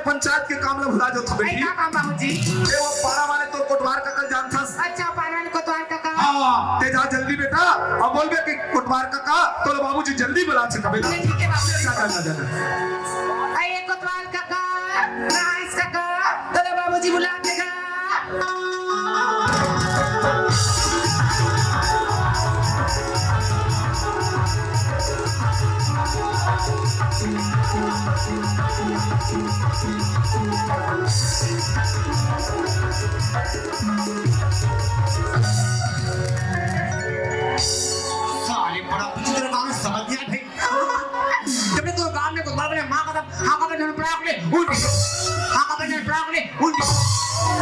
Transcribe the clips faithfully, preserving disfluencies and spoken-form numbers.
पंचायत के काम ला भुला जाथस बेटी। का काम बाबूजी? ए वो पारा वाले तोर कोटवार काका ल जानथस? अच्छा, पारा वाले कोटवार काका। हाँ, ते जा जल्दी बेटा, अउ बोलबे कि कोटवार काका, तोला बाबूजी जल्दी बुलाथे कबे ला। ठीक है बाबूजी। जा, जा, जा, जा। ए कोटवार काका, राइस काका, तोला बाबूजी बुलाथे गा। साले बड़ा विचित्र गाँव में समझ गया भाई। जब ले तोर गाँव में कोटवार बने, माँ कसम, हाँ का बने पड़ा ले, उठ। हाँ का बने पड़ा ले, उठ।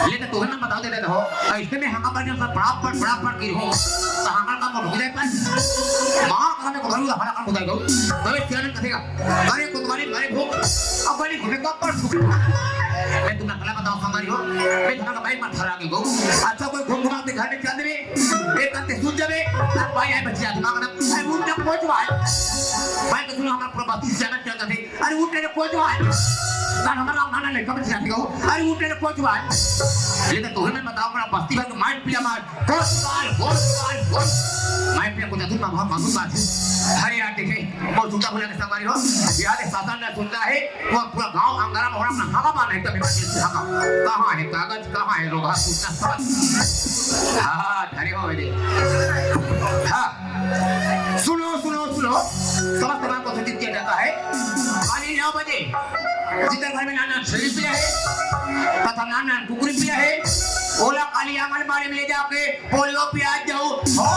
ले तो तुम्हें मैं बता देता हूँ, ऐसे में हाँ का बने सब बड़ा पर, बड़ा पर गिर हो, तो हाँ का काम रुक जाए पर। माँ कसम, कोटवार का हमारा काम बताएगा, तबे क्या नहीं करेगा। अरे कोटवारी, अरे भूख, अब बड़ी घूमे का पर सुख। मैं तुम्हें अगला बताऊँ, संगवारी हो, मैं तुम्हारा भाई मत हरा के गो। अच्छा कोई घूम घुमा के घर में क्या देवे? एक करते सुन जावे, अब भाई आए बच्चे आते मांगना, अरे उठ ना कोटवार। भाई तो सुनो, हमारा पूरा बस्ती से जाना क्या करते? अरे उठ ना कोटवार। ना हमारा गाँव ना लड़का बच्चे आते गो, अरे उठ ना कोटवार। ये तो तुम्हें मैं बताऊँ, हमारा बस्ती भर के मार पिया मार। कोटवार, कोटवार, कोट। मैं अपने को जादू मांगू, मांगू बात है। अरे यार देखे, वो जूता बोला के संगवारी हो, यार ये सासान ना सुनता है, वो पूरा गांव अंगारा मोहरा अपना हाका मारना एकदम इमरजेंसी हाका। कहाँ है कागज, कहाँ है रोगा, सूचना सब। हाँ, धरे हो मेरे। हाँ। सुनो, सुनो, सुनो। समस्त गांव को सूचित किया जाता है। काली नौ बजे जिधर घर में नाना छेरी पिया है तथा नाना कुकुरी पिया है, ओला काली आंगनबाड़ी में ले जाके पोलियो पिया जाओ। हो।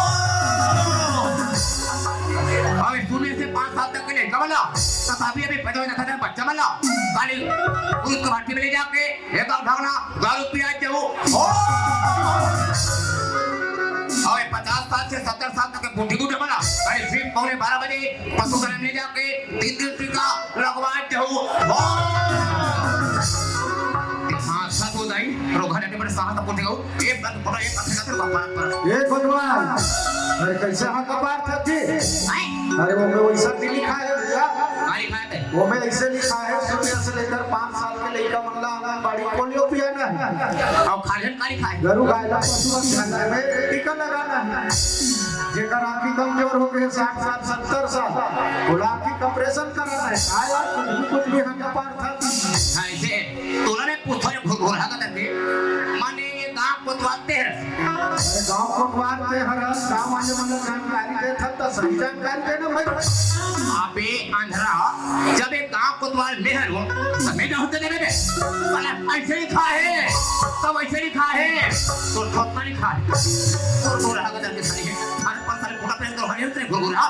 अबे शून्य से पाँच साल तक के लिए कमला, तथा अभी अभी पैदा होने का बच्चा मला, काली पुरुष को भट्टी में ले जाके एक आध भागना दारू पिया जाओ। हो। अबे पचास साल से सत्तर साल तक के बूढ़ी बूढ़े मला, काली फिर पौने बारह बजे पशु कल्याण में जाके तीन दिन टीका लगवा देहू। हो। हाँ, साधु दाई, रोगा डटे बड़े साहस पूछे गो। ये बात बोला, ये बात का तेरे बाप पर। ए भगवान, अरे कैसे हाँ का बात है जी? हैं? अरे वो में वैसा भी लिखा है भैया। का लिखा है? वो में ऐसे लिखा है, शून्य से लेकर पाँच साल के लइका मन ला आंगनबाड़ी पोलियो पियाना है। अउ खाल्हे का लिखा है? गरू गाय ला पशु खाल्हे में टीका लगाना है। जेकर आँखी कमजोर हो गए, साठ साल, सत्तर साल, ओला आँखी का ऑपरेशन कराना है। आया कुछ भी, कुछ भी हाँ का पार था। ऐसे तोला ने पूछो जो घुरघुरा का दे, माने ये गाँव कोतवाल ते हर। अरे गाँव कोतवाल ते हर, गाँव वाले मन जानकारी देत हन, त सही जानकारी देना भाई। अबे अंधरा, जब एक गाँव कोतवाल मैं हर हूँ, त मैं ना होते देवे बे। साला ऐसे लिखा है, तब ऐसे लिखा है, तो ठोकना लिखा है। तो घुरघुरा का दे सही है। अरे पर साले पूरा प्रेम तो हरियम से घुरघुरा।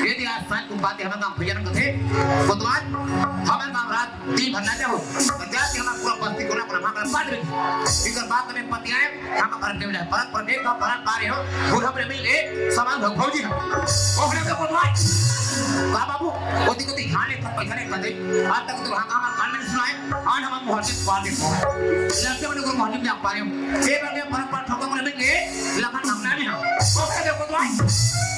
ये दिया साथ तुम बातें हमारे गाँव भैया ने कथे। कोतवाल, हमारे गाँव रात दिन भर ना जाओ, तो जाके हमारा पूरा बस्ती कोना कोना हमारा बांध रही। इधर बात में पति आए, हम घर के मिला, परत पर देख का परत पा रहे हो, बूढ़ा पर मिल गए, सवाल हो भौजी हो। ओकरे के बोलवाए। का बाबू, ओती को ती खाने तक पैसा नहीं खाते, आज तक तो वहाँ का हमारा कान में नहीं सुनाए, आज हम मुहर से बात देखो। लड़के वाले को मुहर में आप पा रहे हो। ये बार में परत पर ठोका मुझे मिल गए, लखन हम ना नहीं हो। ओकरे के बोलवाए।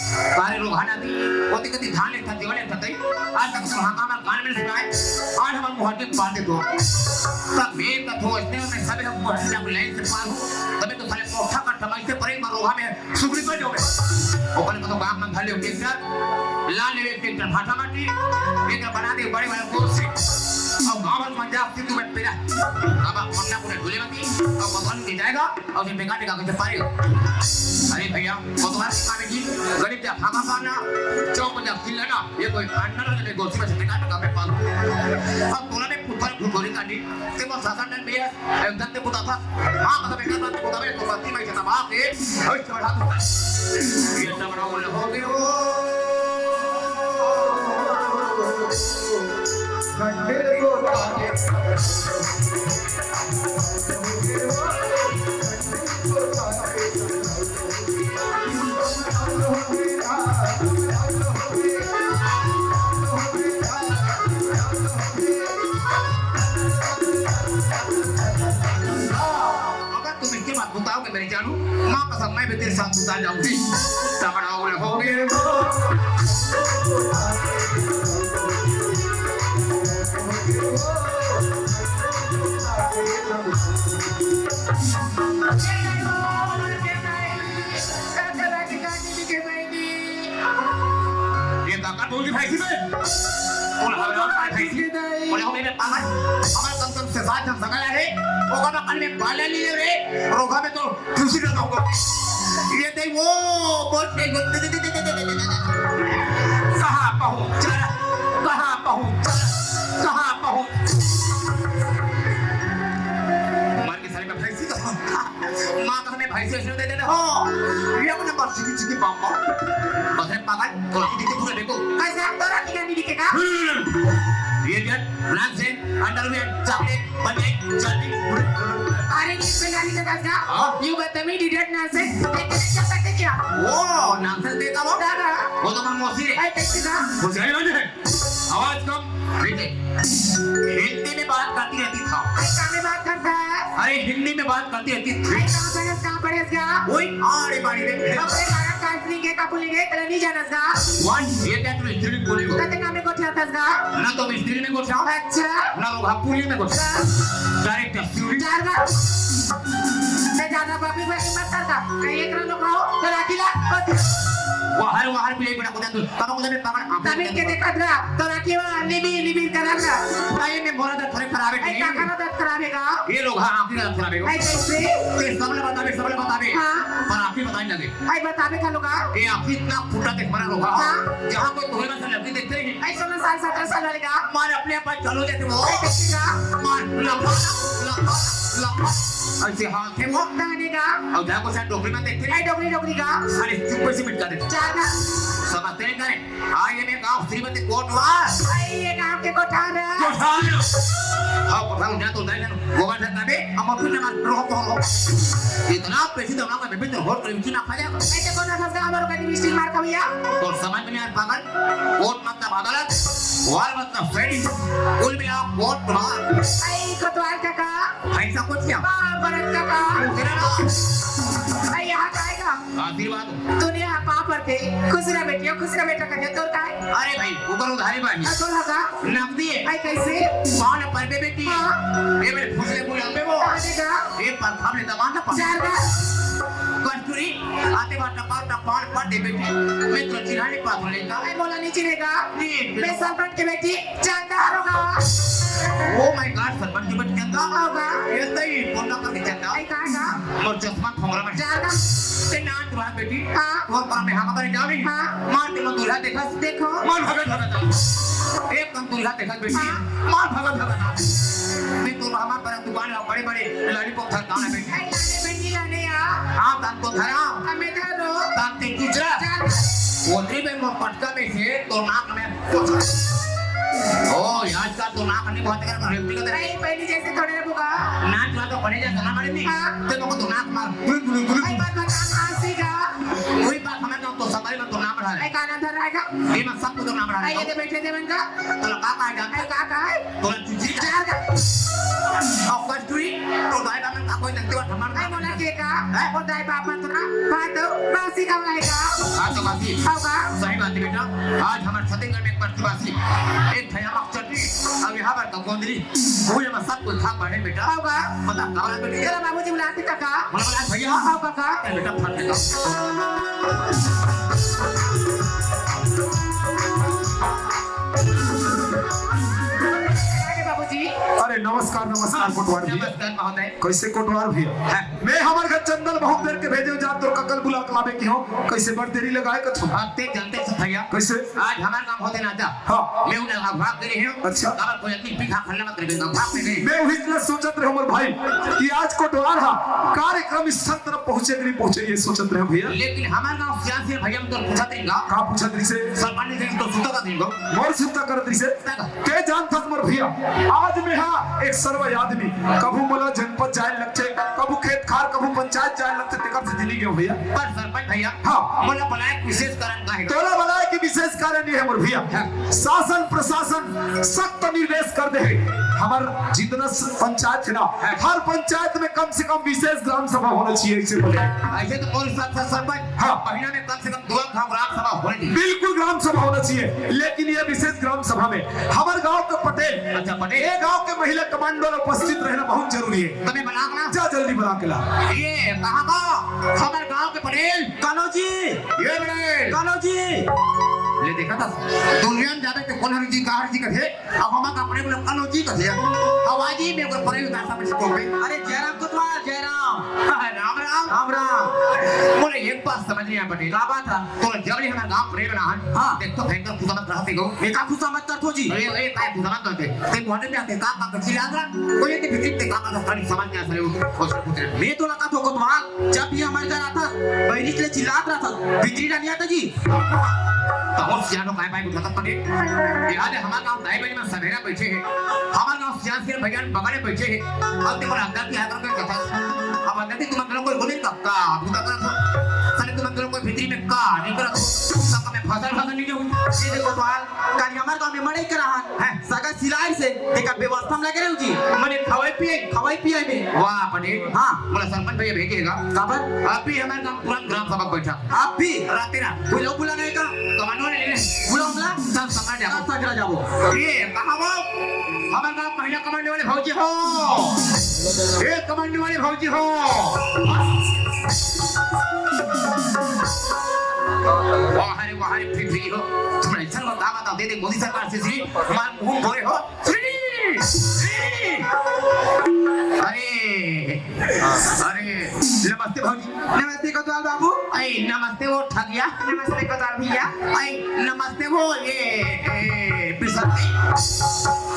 सारे लोग हटा दी, ओती को ती खाने तक, जीवन तक, आज तक तो वहाँ का हमारा कान में नहीं सुनाए, आज हम मुहर में बात देखो। तब मैं तो थो, इसने मैं सभी लोग मुहर से अपने लाइन से पार हूँ, तभी तो साले मोटा का कमाई से परे मरोहा में सुगरी कर जाओगे। ओकरे को तो गांव में धर ले ट्रैक्टर, ला ले ट्रैक्टर भाटा माटी, ट्रैक्टर बना दे बड़े बड़े कोस से। और गांव में जा के तू मैं पेला। बाबा पन्ना पूरे ढूले मती, और भगवान के जाएगा, और फिर बेकार निकाल के पाएगा। अरे भैया, भगवान के काम की गरीब जा भागा पाना, चौक जा खिलाना, ये कोई अंडा ना ले गोसी में से बेकार निकाल के पाल। अब तोला ने पुत्र घुघुरी काटी, ते वो सासा ने भी है। एकदम ते पुता था। माँ बता बेटा, मत पुता बे, तो मती मैं जता बाप के, ओए चढ़ा तू। ये सब ना बोले हो गए हो। घंटे को ताके। अगर तुम इसके बाद बताओगे मेरे जानू, माँ कसम मैं भी तेरे साथ बुता जाऊंगी। तगड़ा उड़े हो गए। ये काका बोल दी भाई जी में। बोल, हाँ, हाँ, भाई जी। बोले, हो मेरे पागल, हमारे कम से कम से सात जन सकल है। वो कब अकल में बाला नहीं है रे, रोगा में तो खुशी रहता होगा। ये दे वो, बोल दे, बोल दे, दे, दे, दे, दे, दे, दे। कहाँ पहुँचा, कहाँ पहुँचा, कहाँ पहुँच। मर के साले में भैंसी तो माँ कसम में भैंसी ऐसे दे देते हो। ये अपने बस चिकी चिकी पापा। बस रे पागल, तो राखी दिखे पूरे देखो। कैसे आप तो राखी का नहीं दिखेगा? ये क्या? Nonsense, underwear, chocolate, बंदे, चांदी। अरे, ये पे गाली का दस का? हाँ? You बदतमीज, idiot, nonsense। देख, देख, क्या करते क्या? वो nonsense देता वो? दादा। वो तो मैं मौसी है। ऐ, कैसे का? वो सही हो जाए। आवाज कम। ठीक है। हिंदी में बात करती रहती था। अरे, क्या में बात करता है? अरे, हिंदी में बात करती रहती थी। अरे, कहाँ पढ़ेस, कहाँ पढ़ेस का? वही आड़े बाड़ी में। अपने भारत का स्त्री के का बोलेंगे, तेरा नहीं जाना का? One, ये क्या तुम स्त्री बोली हो? तो तेरा में गोठिया था का? ना तो मैं स्त्री में गोठिया हूँ, अच्छा। ना वो भाग पुलिस में गोठिया हूँ। हाँ। Direct स्त्री। चार का। मैं ज्यादा बकरी बकरी मत करता। कहीं एक रंग खाओ, तो राखी ला, और बाहर, बाहर भी एक बड़ा कुत्ता तू। तब मुझे भी पकड़, आप तभी के देखत रहा, तो राखी वाला निबी, निबी करत रहा। भाई, मैं बोला था थोड़े खराबे ऐ, नहीं। का खराब था, खराबे का? ये लोग, हाँ, आखिरी का खराबे को। ऐ, कैसे? ये सब लोग बतावे, सब लोग बतावे। हाँ। पर आप ही बताने लगे। ऐ, बतावे का लोग, हाँ। ये आप इतना फूटा देख मरा लोग, हाँ। हाँ। जहाँ कोई कोहरा से लड़की देखते ही। ऐ, सोलह साल, सत्रह साल वाले का। मार अपने आप पर चलो जैसे वो। ऐ, कैसे का? मार, लपा, लपा, लपा। ऐसे हाथ है वो। दाने का। और जहाँ को शायद डोकरी में देखते ही। ऐ, डोकरी, डोकरी का। सारे चुप्पे से मिटा देते। चार का। समझते नहीं करे। आ, ये मैं गांव श्रीमती कोटवार। आई ये गांव के कोठार है। कोठार। हाँ, कोठार उठा तो उठाई ना। गोबर धरता बे, हम अपने जमा रोक को हो। इतना पैसे तो ना मैं भी तो होट कर ना खा जाएगा। ऐसे कोना खसका हमारे को मिस्त्री मार का भैया। तो समझ में नहीं आ पागल। कोट मतलब अदालत, वार मतलब फेरी। कुल मिला कोटवार। आई कोटवार काका। भाई साहब कुछ क्या? हाँ, भरत काका। तेरा नाम। आई यहाँ का आएगा। आशीर्वाद। तूने यहाँ पाँव पड़ते, खुश रह बेटिया, खुश रह बेटा, कन्या तोर का है? अरे भाई, ऊपर उधारी बानी। हाँ, तोर का? नकदी है। आई कैसे? पाँव न पड़बे बेटी। हाँ। ये मेरे फुसले मुंह लंबे वो। कहाँ देगा? ये पर हम ने दबान ना पा। चार का? कस्तूरी, आते बार टपा टपा पड़ दे बेटी। मैं तो चिराने पास लेगा। आई बोला नहीं चिरेगा। नहीं। मैं सरपंच के बेटी। चंदा रोगा। Oh my God, सरपंच के बेटी चंदा। होगा। ये तो ही बोलना कर चंदा। आई कहाँ का? मोर चश्मा ठोंगरा में। ज्यादा। ते नाच रहा बेटी। हाँ। तोर पर में हाका पर जावी। हाँ। मार के मन दूल्हा देखा। देखो। मार भगत भगत। एक कम दूल्हा देखा बेटी। हाँ। मार भगत भगत। मैं तो हमार पर दुकान ला बड़े बड़े लॉलीपॉप धर दाना बेटी। आई लाने बेटी लाने यार। हाँ, तन को धरा। हमें धरो। तन ते गुजरा। ज्यादा। वो नहीं मैं मोर पटका में से तो नाक में ओ, यार, का तो नाक नहीं बहुत कर, पर रेवती का तो नहीं, पहली जैसे थोड़े ना बुका। नाक ना तो बड़े जैसा ना बड़े नहीं। हाँ। ते को तो नाक मार, गुल, गुल, गुल। आई बात बता, खांसी का। वही बात हमें तो, तो सवारी में तो नाम रहा है। आई काना धर रहेगा। ये मैं सबको तो नाम रहा है। आई ये तो बैठे थे मन का। तो का कहा जाता है? का कहा है? तो तुझे चार का। और कस्तूरी, तो दाई बाप में का कोई लगते हुआ धमाल आई मोला के का? हैं? वो दाई बाप में तो ना, बात तो, बासी का रहेगा। हाँ, तो बासी। होगा। सही बात है बेटा। आज हमारे छत्तीसगढ़ में एक प्रतिवासी, एक भयानक चटनी, अब यहाँ पर तो गोंदली, वो ये सब कोई खा पड़े बेटा। होगा। बता, कहाँ है बेटी? तेरा बाबूजी बुलाते काका। बोला, बोला, भैया। हाँ, काका। ए, बेटा, फट गया। अरे बाबूजी। अरे नमस्कार, नमस्कार कोटवार भैया। नमस्कार महोदय। कैसे कोटवार भैया? हाँ। मैं हमारे घर चंदन बहुत देर के भेजे जात तोर ककल बुला के लावे की हूँ। कैसे बड़ देरी लगाए कथो? अब ते जानते से भैया। कैसे? आज हमारे गांव होते ना था। हाँ। मैं उन्हें भाग गए हैं। अच्छा। अब कोई अति पीछा खलना मत करेगा, भाग में गए। मैं वही इतना सोचत रहे हमर भाई कि आज कोटवार हा कार्यक्रम इस तरफ पहुंचे कि नहीं पहुंचे, ये सोचत रहे भैया। लेकिन हमारे गांव सियासी भैया हम तो पूछा देंगा। का पूछा दे से? सरपंच से तो सुता का देंगा। मोर सुता कर दे से। सुता का। ते जानथस मोर भैया, आज मैं हा एक सर्व आदमी, कभू मोला जनपद जाए लगथे, कभू खेत खार, कभू पंचायत जाए लगथे, तेकर से दिल्ली गयो भैया। पर सरपंच भैया, हाँ। मोला बुलाए के विशेष कारण का है? तोला बुलाए के विशेष कारण ये है मोर भैया। हाँ। शासन प्रशासन सख्त निर्देश कर दे है। हमर जितना स-, पंचायत है ना, हर पंचायत में कम से कम विशेष ग्राम सभा होना चाहिए, ऐसे बोले। ऐसे तो मोर हिसाब से सरपंच, हाँ। महीना में कम से कम दो घाव ग्राम सभा होना चाहिए। बिल्कुल ग्राम सभा होना चाहिए, लेकिन ये विशेष ग्राम सभा में हमर गांव के पटेल, अच्छा, पटेल। ये गांव के महिला कमांडो ला उपस्थित रहना बहुत जरूरी है। तमे बला के ला। जा जल्दी बला के ला। ये कहाँ बा? हमर गांव के पटेल। कान्हो जी। ये पटेल। कान्हो जी। ले देखा था, दुनिया में जाबे तो कौन हर जी, का हर जी कथे? अब हमर गांव पटेल बोले, कान्हो जी कथे। हवा जी में कोई पटेल उदास समझ को पे। अरे जयराम कोतवाल, जयराम। राम राम। राम राम। बोले, एक बात समझ नहीं आ पटेल। का बात है? तो जब ले हमर गांव पटेल बना है, हाँ। देख तो भयंकर खुशामद रहते गो। मैं का खुशामद करथो जी? अरे, अरे, काय खुशामद करते? ते मोहल्ले में आते काम का करती याद रहा? कोई के भीतर ते काम का खाली समझ नहीं आ रहे हो। और सब कुछ। मैं तो लगा तो कोतवाल, जब भी हमर घर आता, बहिरी के चिल्लात रहता, भीतरी नहीं आता जी। तो हो सियानो काय भाई उठाता पड़े। ये आज हमार गांव दाई बहिनी में सवेरा बैठे हैं। हमार गांव सियान सियान भैया बगल में बैठे हैं। अब देखो अंदर की आकर कोई कथा। अब अंदर की तुम अंदर कोई बोले तब का? भूता करा था। साले तुम अंदर कोई भीतरी में का नहीं करा था। तब मैं फसल फसल नहीं जाऊँ। ये देखो कोतवाल, काली हमर गांव में मड़ई करा है। हैं? सगा सिलाई से, देखा व्यवस्था में लगे रहू जी। मने खवाई पिए? खवाई पिए में। वाह, पटेल। हाँ। बोला सरपंच भैया भेजे है का? काबर? अभी हमर गांव तुरंत ग्राम सभा बैठा। आप भी? राते ना। कोई लोग बुला नहीं का? कमांडो ने ले। बुलाओ बुला। सब सकरा जाबो। सब सकरा जाबो। ये, कहाँ वो? हमर गांव महिला कमांडो वाले भौजी हो। ए, कमांडो वाले भौजी हो। वाह रे, वाह रे, फिर भी हो। तुम ऐसा बता, बता दे दे, मोदी सरकार से जी, मार मुंह बोले हो। अरे, अरे, नमस्ते भौजी। नमस्ते कोतवाल बाबू। ऐ, नमस्ते वो ठगिया। नमस्ते कोतवाल भैया। ऐ, नमस्ते वो ये, ए, बिसंती।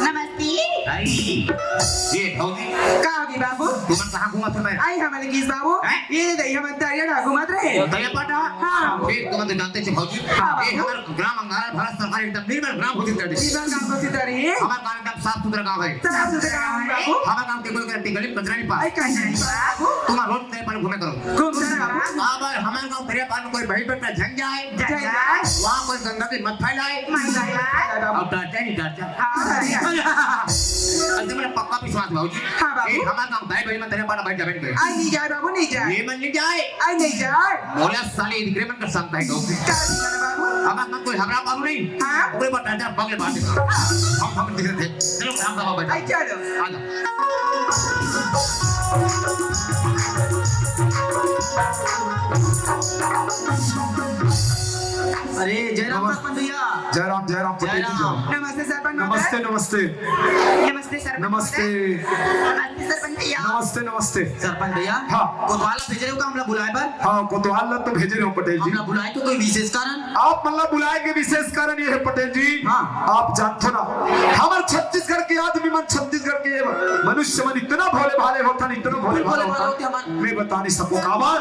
नमस्ते। ऐ, ये भौजी। का होगी बाबू? तुमन कहाँ घूमत हो मैं? ऐ, हमन किस बाबू? हैं? ये दे, हमन तरिया ढा घूमत रहे। तरिया पाटा? हाँ। फिर तुमन तो जानते छे भौजी। हाँ, ये बाबू। हमर ग्राम अंगारा भारत सरकार एकदम निर्मल ग्राम घोषित कर दी। निर्मल ग्राम घोषित कर रही है। हमर गांव एकदम साफ सुथरा गांव है। साफ सुथरा गांव है बाबू। हमर गांव के कोई गलती गली कचरा नहीं पाए। ऐ, कहीं नहीं पाए बाबू। तुम्हारा रोज नए पानी घूमे करो। घूम कर बाबू। अब हमर गांव तेरे पास कोई बहिर बेटा झंग जाए। झंग जाए। वहाँ कोई गंदगी मत फैलाए। मत फैलाए। और डरते नहीं डरते। हाँ, हाँ। अंत में पक्का विश्वास भौजी। हाँ बाबू। ए, हमर गांव दाई बहिनी में तेरे पास बैठ जाबे नहीं। ऐ नहीं जाए बाबू, नहीं जाए। ये मन नहीं जाए। ऐ नहीं जाए। मोला साले इनकरे मन का संग है लोग। का नहीं करे बाबू? हमर मन कोई हमरा बाबू नहीं। हाँ। ओकरे पर राजा बगले बात है। हम, हम दिखे थे। चलो, हम बाबा बैठा। ऐ चलो। आ जाओ। अरे, जयराम नमस-, सरपंच भैया। जयराम, जयराम पटेल जी, जयराम। जयराम। नमस्ते सरपंच महोदय। नमस्ते, नमस्ते। नमस्ते सरपंच नमस्ते। महोदय। नमस्ते सरपंच भैया। नमस्ते, नमस्ते। सरपंच भैया। हाँ। कोतवाल ला भेजे रहे हो का हमला बुलाए बर? हाँ, कोतवाल ला तो भेजे रहे हो पटेल जी। हमला बुलाए के कोई विशेष कारण? आप मन ला बुलाए के विशेष कारण ये है पटेल जी। हाँ। आप जानथो ना, हमर छत्तीसगढ़ के आदमी मन, छत्तीसगढ़ के मनुष्य मन इतना भोले भाले होथन, इतना भोले भोले भाले भाले होथन। होथे हमर। मैं बता नहीं सकूं काबर।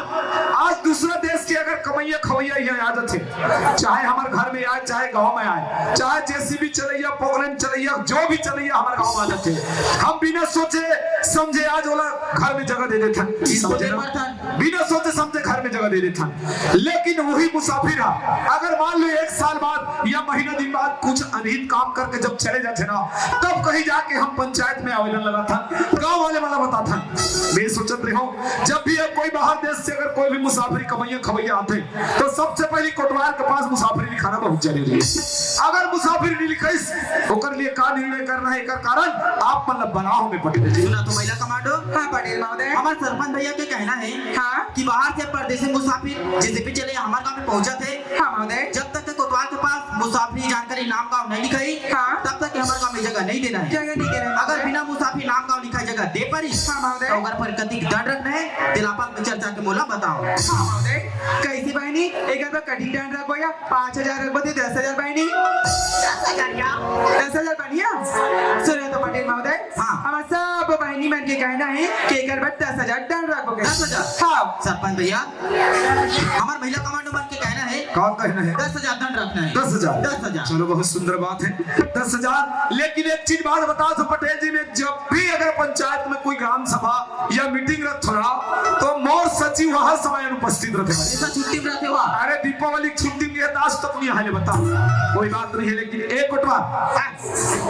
आज दूसरा देश के अगर कमैया खवैया यहाँ आ जाथे, चाहे हमर घर में आए, चाहे गांव में आए, चाहे जेसीबी चलैया, पोकलेन चलैया, जो भी चलैया हमर गांव में आ जाथे, हम बिना सोचे समझे आज ओला घर में जगह दे देथन। इसको समझे ना? दे पाथन। बिना सोचे समझे घर में जगह दे देथन। लेकिन वही मुसाफिर हा, अगर मान लो एक साल बाद या महीना दिन बाद कुछ अनहित काम करके जब चले जाथे ना, तब कहीं जाके हम पंचायत में आवेदन लगाथन, गांव वाले वाला बताथन। मैं सोचत रहे हूँ, जब भी अब कोई बाहर देश से अगर कोई भी मुसाफिर कमैया खवैया आथे, तो सबसे पहले कोटवार के पास मुसाफिर लिखाना बहुत जरूरी है। अगर मुसाफिर नहीं लिखाइस, ओकर लिए का निर्णय करना है, एकर कारण आप मन ला बनाओ में पटेल जी। सुना तो महिला कमांडो। हाँ, पटेल महोदय। हमर सरपंच भैया के कहना है हाँ। कि बाहर से परदेसी मुसाफिर जैसे भी चले हमर गांव में पहुंचत है, हाँ, महोदय। जब तक के कोतवाल के पास मुसाफिर जानकारी नाम गांव नहीं लिखाई, हाँ। तब तक के हमर गांव में जगह नहीं देना है। जगह नहीं देना है, अगर महोदय। बिना मुसाफिर नाम गांव लिखाए जगह दे पारिस, हाँ, महोदय। तो ओकर पर कतिक दंड रखना है, तेला आपस में चर्चा के मोला बताओ। हाँ, महोदय। कैसे बहिनी? एक बार कटिंग डंड रखबो या पाँच हजार रखबो ते दस हजार बहिनी? दस हजार या? दस हजार बहिनी या? सुनो तो पटेल महोदय, हाँ। हमर सब बहिनी मन के कहना है कि एक बार दस हजार डंड रखबो के। दस हजार? हाँ। सरपंच भैया, हमर महिला कमांडो मन के कहना है का कहना है? दस हजार डंड रखना है। दस हजार? दस हजार। चलो, बहुत सुंदर बात है। दस हजार। लेकिन एक चीज बात बता दो पटेल जी, मैं जब भी अगर पंचायत में कोई ग्राम सभा या मीटिंग रख थोड़ा, तो मोर जी, वह हर समय अनुपस्थित रथे। ऐसा छुट्टी में रहते हुआ। अरे, दीपावली की छुट्टी में ये दास तक नहीं आले, बता। कोई बात नहीं है, लेकिन एक कोटवा, हाँ।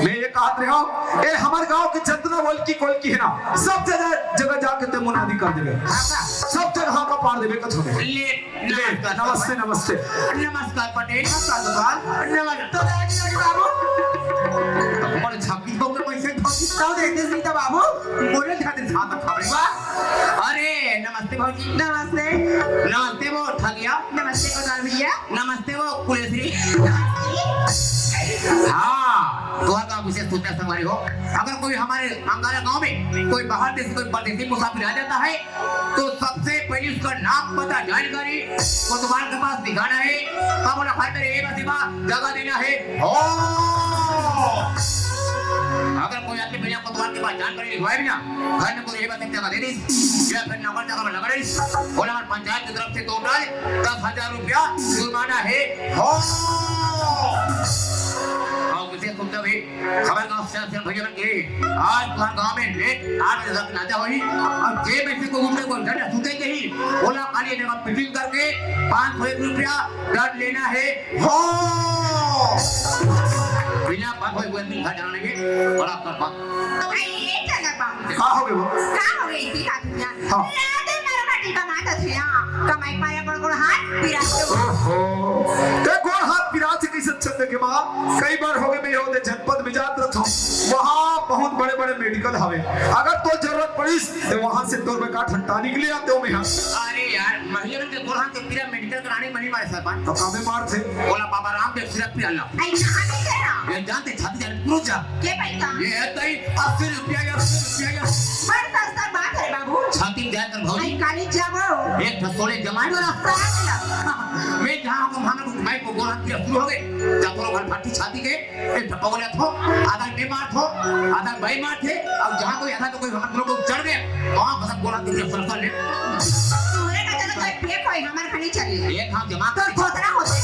मैं ये कहत रहे हूँ, ए, हमारे गांव के जितना वोलकी कोलकी है ना, सब जगह, जगह जाके ते मुनादी कर देवे। हाँ, हाँ। सब जगह का पार देवे कथो में। ले, ले, नमस्कार, नमस्ते, नमस्ते। नमस्कार पटेल। नमस्कार भगवान। नमस्कार। तो दादी, दादी बाबू। बड़े छापी को कर पैसे धोती। तो दे दे सीता बाबू। बोले ध्यान से साथ खबरे बा। अरे, नमस्ते भौजी। नमस्ते। नमस्ते वो ठगिया। नमस्ते कोतवाल भैया। नमस्ते वो कुलेश्री। हाँ, तोहर का विशेष सूचना संगवारी हो। अगर कोई हमारे अंगारा गांव में कोई बाहर देश से कोई परदेसी मुसाफिर आ जाता है, तो सबसे पहले उसका नाम, पता, जानकारी कोतवाल के पास दिखाना है। तब बोला, "भाई, मेरे ये बस, ये बात, जगह देना है।" हो। अगर कोई आदमी बिना कोतवाल के पास जानकारी लिखवाए बिना घर में कोई ये बस, एक जगह दे दी, या फिर नंबर जगह में लगा दी, बोला, "हमारे पंचायत की तरफ से टोटल दस हजार रुपया जुर्माना है।" हो। और विशेष सूचना भी हमारे गांव से, से भैया बन गए। आज तुम्हारे गांव में लेट आठ बजे तक नाचा होई। और जे में से कोई उठे, कोई डंडा सूते के ही, बोला, खाली जगह फिटिंग करके पाँच सौ एक रुपया दंड लेना है। हो। बिना पाँच सौ एक रुपया घर जाने के बड़ा कर बात। अरे, ये चला बाबू। का हो गए वो? का हो गए इसी हाथ में? हाँ। राधे मेरा बेटी का माता थी, हाँ। कमाई पाया बड़ बड़ हाथ पिरा दो। ओहो। ते गोड़ हाथ पिरा से कैसे छंद के माँ? कई बार हो गए, मैं होते जनपद में जात रहता हूँ, वहाँ बहुत बड़े बड़े मेडिकल हवे। अगर तो जरूरत पड़िस तो वहाँ से तोर में का ठंडा निकले आते हो मैं यहाँ। अरे यार, महिला के गोड़ हाथ के पीरा मेडिकल कराने मनी मारे सरपंच। तो कामे मार थे? बोला, "बाबा रामदेव सिरप पिया ला।" आई कहाँ नहीं तेरा? ये जानते छाती जाने क्यों जा? के पैसा? ये है तई अस्सी रुपया या अस्सी रुपया या। बड़ सस्ता बात है बाबू। छाती जाए कर भौजी। आई काली जाबो। एक ठो सोले जमाए वाला। साथ ला। मैं जहाँ को मांगा, मैं को गोड़ हाथ पिरा शुरू हो गए। जब तोरो घर फटी छाती के, एक ठप्पा बोले थो, आधा मैं मार थो, आधा भाई मार थे, अब जहाँ कोई आधा तो कोई हम लोग को चढ़ गए, वहाँ बस गोला तुमने फरसा ले। तोरे का चलो कोई पिए कोई हमारे खानी चली। एक हाथ जमा तो कर। खोतरा होते।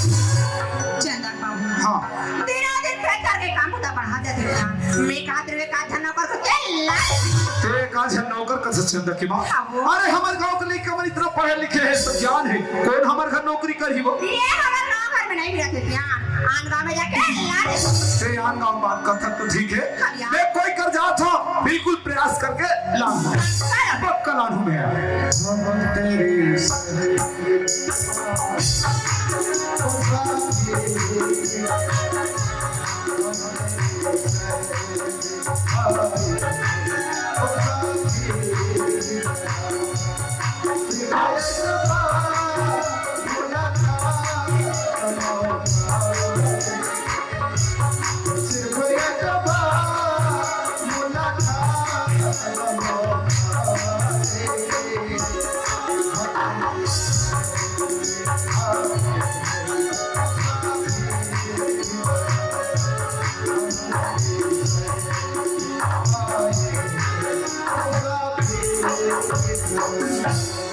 चंदन बाबू। हाँ। तेरा दिन फेंक करके काम होता बढ़ा जाते थे। मैं कहा तेरे का धन नौकर को क्या ला? तेरे का धन नौकर का सच चंदा की माँ। हाँ, वो। अरे हमारे गांव के लइका मन इतना पढ़े लिखे हैं, सब ज्ञान है, कौन हमारे घर नौकरी करही वो? ये हमारे गांव घर में नहीं मिला थे ज्ञान। आन गांव में जाके ला दे। ते आन गांव बात करता तो ठीक है। हाँ यार। मैं कोई कर जात हो, बिल्कुल प्रयास करके लाऊं। कर। पक्का लाऊं मैं।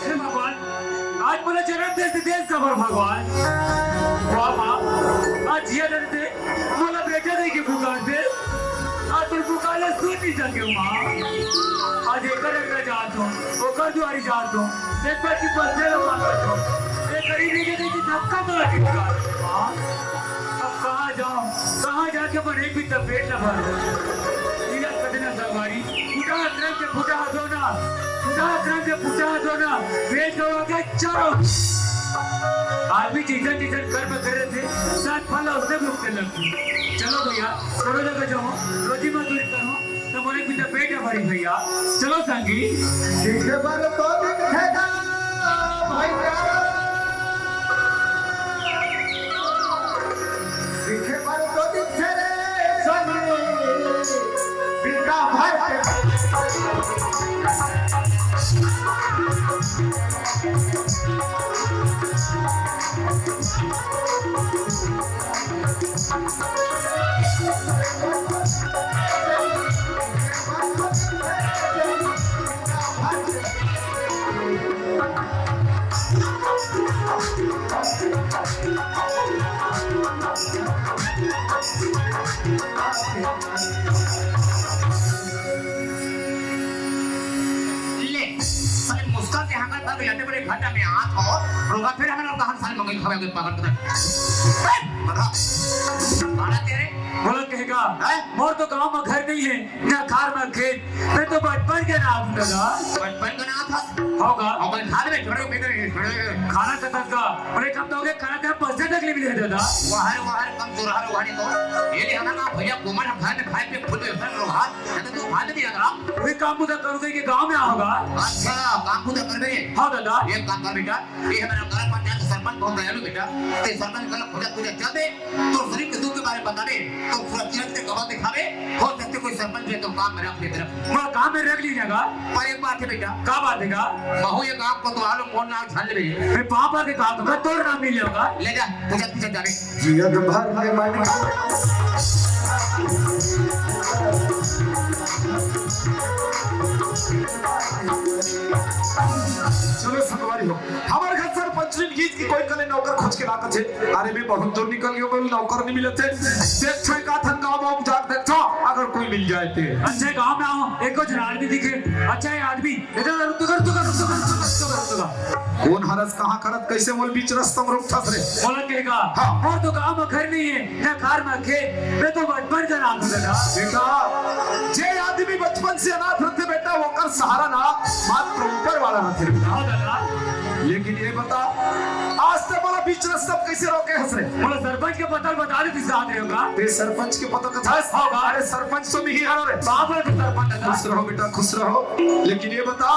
हे भगवान, आज मोला जन्म दे दे, दे सबर भगवान। वाह माँ, आज जिया दे दे, मोला बेटा दे के पुकार दे। आज तोर पुकार ला सुन नहीं सके माँ। आज एकर एकर जात हो, ओकर दुआरी जात हो, एक बार की बदले ला मांगत हो। एक गरीब के देखे धक्का मार के पुकार दे माँ। अब कहाँ जाऊँ, कहाँ जाके अपन एक भी तपेट ला भर दूँ? इला कतना संगवारी, फूटा क्रम के फूटा हसो ना, फूटा क्रम के फूटा हसो ना, वेद गवा के चारों। आदमी जैसन जैसन कर्म करे थे, सात फल उसने भुगते लगते। चलो भैया, करो जगह जाओ, रोजी मजदूरी करो, तो मोरे पिता पेट भरी भैया। चलो संगी। दिखे बर तो दिखे ना, भैया। दिखे बर तो दिखे रे संगी। बिका भर के। ले, साले मुस्कान के हाकल भर इतने बड़े घाटा में आत हो, रोगा फिर हमन कहाँ साल मंगई खावे के पागल कर। बता, बड़ा तेरे बोला कहेगा, हैं? मोर तो गांव में घर नहीं है, ना खार में खेत, मैं तो बचपन के ना आदमी दादा। बचपन के ना था? होगा। और कोई खाने में छोड़े, छोड़े, छोड़े। खाना खतम का, बोले कम तो हो गया, खाना का पैसे तक नहीं मिले दादा। वाहर, वाहर, कम चुराहर, वाहर तो। ये ले हमारा भैया कोमल हम खाने खाए पे फुल व्यवस्था करो, हाँ। ये तो तू खा ले दिया था। वही काम बुधा करूँगा कि गांव में आओगा। अच्छा, काम बुधा कर रहे। हाँ दादा। एक काम कर बेटा, ये हमारा ग्राम पंचायत सरपंच बहुत दयालु बेटा। ते सरपंच गलत हो जा, तुझे चल दे। तो शरीर के दुख के बारे में बता दे, तो सुरक्षित से कमल दिखावे, हो सकते कोई सरपंच है तो काम में रख दे तेरा। मैं काम में रख लीजिएगा। पर एक बात है बेटा। का बात है का? महू ये काम को तो आलो मोर नाम छान ले। मैं पापा के काम में तोर नाम मिल जाऊंगा। ले जा, पूजा पीछे जा रे। जियत भर के मन। चलो संगवारी हो, हमारे घर सरपंच ने गीत की कोई कले नौकर खोज के लाता छे। अरे मैं बहुत दूर निकल गयो, बोल नौकर नहीं मिलत हे। देख छो का थन गाँव में जाके देख छो, अगर कोई मिल जाए ते। अच्छा गाँव में आओ, एक कुछ आदमी दिखे। अच्छा ये आदमी इधर रुक, रुक, रुक। कौन हरस कहाँ खड़त कैसे मोल बीच रस्ता में रुक ठस रे। बोला कहेगा, हाँ। मोर तो गाँव में घर नहीं है, ना खार में खेत, मैं तो बचपन का नाम है दादा। बेटा, जे आदमी बचपन से अनाथ रहते बेटा, ओकर सहारा ना मात्र ऊपर वाला रहते। हाँ दादा। लेकिन ये बता, आज तक वाला बीच रस्ता कैसे रोके हंस रे? बोला सरपंच के पता बता दे, किस हाथ रे होगा? ते सरपंच के पता कथा हंस? होगा। अरे सरपंच तो नहीं हारो रे। बाप रे, सरपंच दादा। खुश रहो बेटा, खुश रहो। लेकिन ये बता,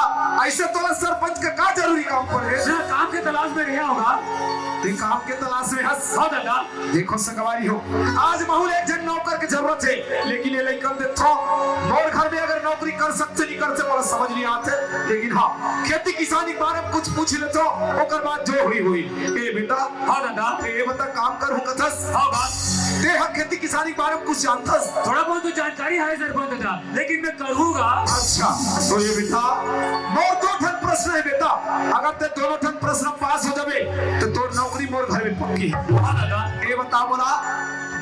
ऐसे तोला सरपंच का का जरूरी काम पड़े? ना, काम के तलाश में रहा होगा। ते काम के तलाश में हंस। हाँ दादा। देखो संगवारी हो, आज महू ल एक झन नौकर के जरूरत है, लेकिन ये लइकन देखो, मोर घर में अगर नौकरी कर सकते नहीं कर सकते, मोला समझ नहीं आते। लेकिन हाँ, खेती किसानी के बारे में कुछ पूछ लेथो, ओकर बाद जो हुई हुई। ए बेटा, हाँ दादा। ए बता, काम करहूँ कथस? हाँ बा। ते हा खेती किसानी के बारे में कुछ जानथस? थोड़ा बहुत तो जानकारी है सरपंच दादा, लेकिन मैं करूँगा। अच्छा, तो ये बेटा, मोर दो ठन प्रश्न है बेटा, अगर ते दोनों ठन प्रश्न पास हो जाबे, तो तोर नौकरी मोर घर में पक्की है। हाँ दादा। ये बता मोला,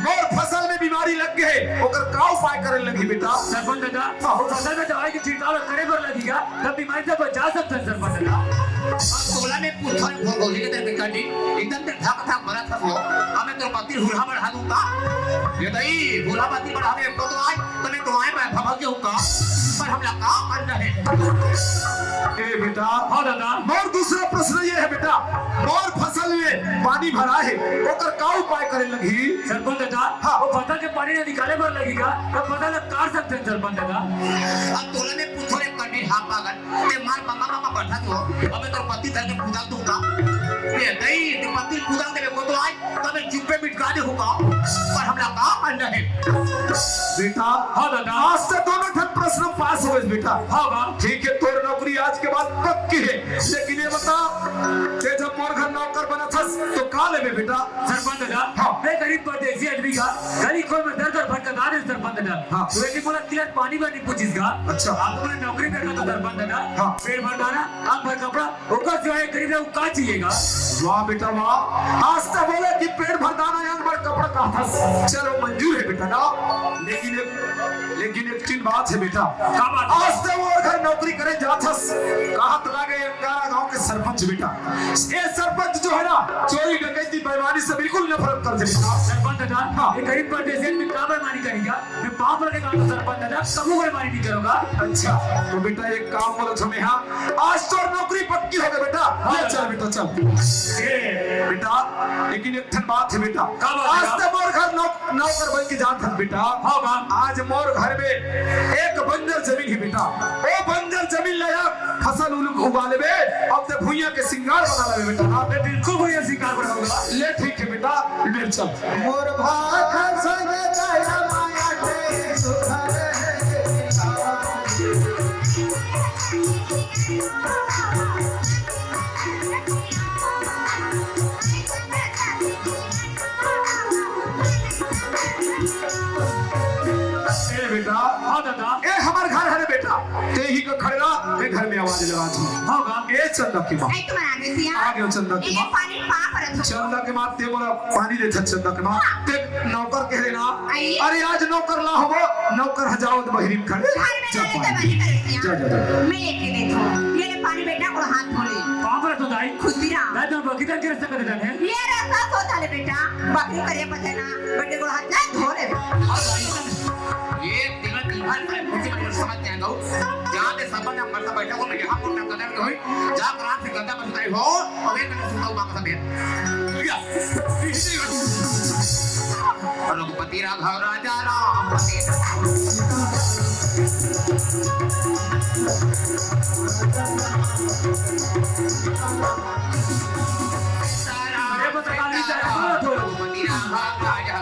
मोर फसल में बीमारी लग गए, ओकर का उपाय करे लगही बेटा? सरपंच दादा, हाँ। फसल में दवाई के छिड़काव करे बर लगही का? तब बीमारी से बचा सकथन सरपंच दादा। अब तोला मैं पूछो रे भोगोली के तेरे बेटा जी, एकदम ते धक धक मरत हस वो। अब मैं तोर पति हुरहा बढ़ा दूंगा। ये दई, हुरहा पति बढ़ावे को तो आय, तो मैं तो आय मैं भभक जाऊंगा। पर हमला का करना है? ए बेटा, हाँ दादा। मोर दूसरा प्रश्न ये है बेटा, मोर फसल में पानी भरा है, ओकर का उपाय करे लगही? सरपंच दादा, हाँ। वो फसल के पानी न निकाले बर लगही का, तब फसल ला काट सकथन सरपंच दादा। अब तोला मैं पूछो रे पंडित, हाँ पागल, ते मार मामा मामा बैठा तो, अबे तोर पति धर के कुदाल दूंगा। ये नहीं, ते पति कुदाल देवे को तो आय, तबे चुप्पे मिटका दे होगा, पर हमला का करना है? बेटा, हाँ दादा। आज से दोनों ठन प्रश्न पास हो गए बेटा। हाँ बा। ठीक है, तोर नौकरी आज के बाद पक्की है, लेकिन ये बता, ते जब मोर घर नौकर बना थस, तो का लेबे बेटा? सरपंच दादा, हाँ। मैं गरीब परदेसी आदमी का, गली खोर में दर दर भटकता है सरपंच दादा। हाँ। तो एक बोला किलर पानी वानी पूछिस का? अच्छा। आप तो बोले नौकरी करना तो सरपंच दादा। हाँ। पेट भर खाना, आप भर कपड़ा, ओकर सिवाय गरीब ला का चाहिएगा? वाह बेटा वाह, आज तो बोले कि पेट भर दाना, आंग भर कपड़ा का था। चलो मंजूर है बेटा ना, लेकिन एक, लेकिन एक चीज बात है बेटा। का बात? आज तो वो घर नौकरी करे जाथस, कहा तो लागे अंगारा गांव के सरपंच बेटा। ये सरपंच जो है ना, चोरी डकैती बेईमानी से बिल्कुल नफरत करथे बेटा। सरपंच दादा, हाँ। ये गरीब परदेसी में का बेईमानी करेगा? मैं पाप लगे काम तो सरपंच दादा, कबू बेईमानी नहीं करूंगा। अच्छा, तो बेटा एक काम बोलो तुम्हें, हाँ, आज तो नौकरी पक्की हो गई बेटा। हाँ, ले चल बेटा, चल। ए, बेटा, लेकिन एक ठन बात है बेटा। का बात है? आज तो मोर घर नौ-, नौकर बन के जात हस बेटा। हाँ, बा। आज मोर घर में एक बंजर जमीन है बेटा। ओ बंजर जमीन ला यार फसल उल-, उगा लेबे, अब ते भुइयां के सिंगार बना लेबे बेटा। हाँ, मैं बिल्कुल भुइयां सिंगार बनाऊंगा। ले ठीक है बेटा, ले चल। मोर भाखा संग दया माया के सुख रहे। ए बेटा, हाँ दादा। ए हमर घर हरे बेटा, ते ही का खड़े रह, मैं घर में आवाज लगा थी। हाँ, हाँ। ए चंदा के माँ। ए तुम्हारा आगे सिया। आ गयो चंदा के ए माँ। पानी पा परत हो। चंदा के माँ, ते मोला पानी देथा चंदा के माँ। हाँ। ते नौकर कह देना। आई। अरे आज नौकर ला होबो, नौकर ह जाओ तो बहिरी में खड़े। घर में जा ना लेते पानी। बहिरी करे सिया। जा, जा, जा। मैं लेके देता हूँ। ये ले पानी बेटा, और हाथ धो ले। पाप रे तो दाई। खुशी राम। दाई तो बकी तक गिर सकत है। ये रास्ता सोचा ले बेटा। बकरी करिया पते ना। बेटे को हाथ जा धो ले। और दाई, ये तेरा दिमाग में कुछ भी समझ नहीं आएगा। जहाँ पे सामान हम मरता बैठा को मैं यहाँ पर ना कदर के होई। जा कर आराम से गद्दा पर सुताई हो, और एक मिनट सुताओ वापस आ गया। या, इसी रघुपति राघव राजा राम। अरे बस काली जाए, बोलो थोड़ा। रघुपति राघव राजा।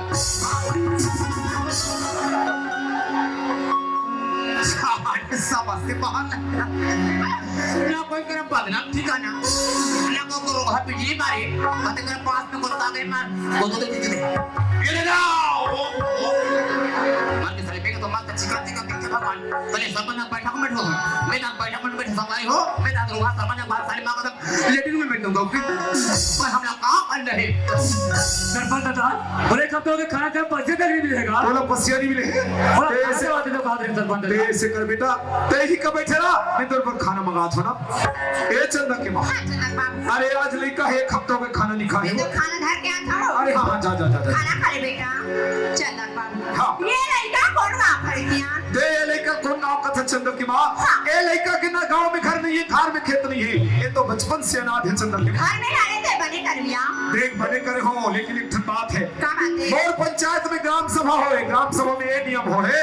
समझ से बाहर लग गया। ना कोई करा बदनाम ठिकाना, ना कोई को रोहा बिजली मारे, कते कर पास में कोता गए मार, वो तो दे दे। ये ले जाओ। मार के साले बेटा तो मार का चिकन चिकन पीछे भगवान। तले सब ना बैठा को बैठो। मैं ना बैठा को बैठो, संभाई हो। मैं ना रोहा सब ना बाहर साले मार का लेटरिन में बैठ दूंगा, ओके? पर हम लोग काम कर रहे। सरपंच दादा, बोले कब तो खाना का पैसे तक नहीं मिलेगा। बोला पसिया नहीं मिले। बोला ते खाना ऐसे, के बाद तो बात है सरपंच दादा। ते ऐसे कर बेटा, ते ही का बैठे रहा, मैं तेरे पर खाना मंगा था ना। ए चंदा के माँ। हाँ, चंदा बाबू। अरे आज लइका है, एक हफ्ता में खाना नहीं खाए। ये तो खाना धर के आता हूँ। अरे हाँ, हाँ, जा, जा, जा, जा। खाना खा ले बेटा। चंदा बाबू। हाँ। ये लइका कौन गाँव खरीदिया? दे, ये लइका कौन गाँव का था चंदा की माँ? हाँ। ए लइका के ना गाँव में घर नहीं है, खार में खेत नहीं है। ये तो बचपन से अनाथ है चंदा की माँ। घर में ना रहते बने करमिया। देख बने करे हो, लेकिन एक ठन बात है। का बात है? और पंचायत में ग्राम सभा होए, ग्राम सभा में ये नियम होए,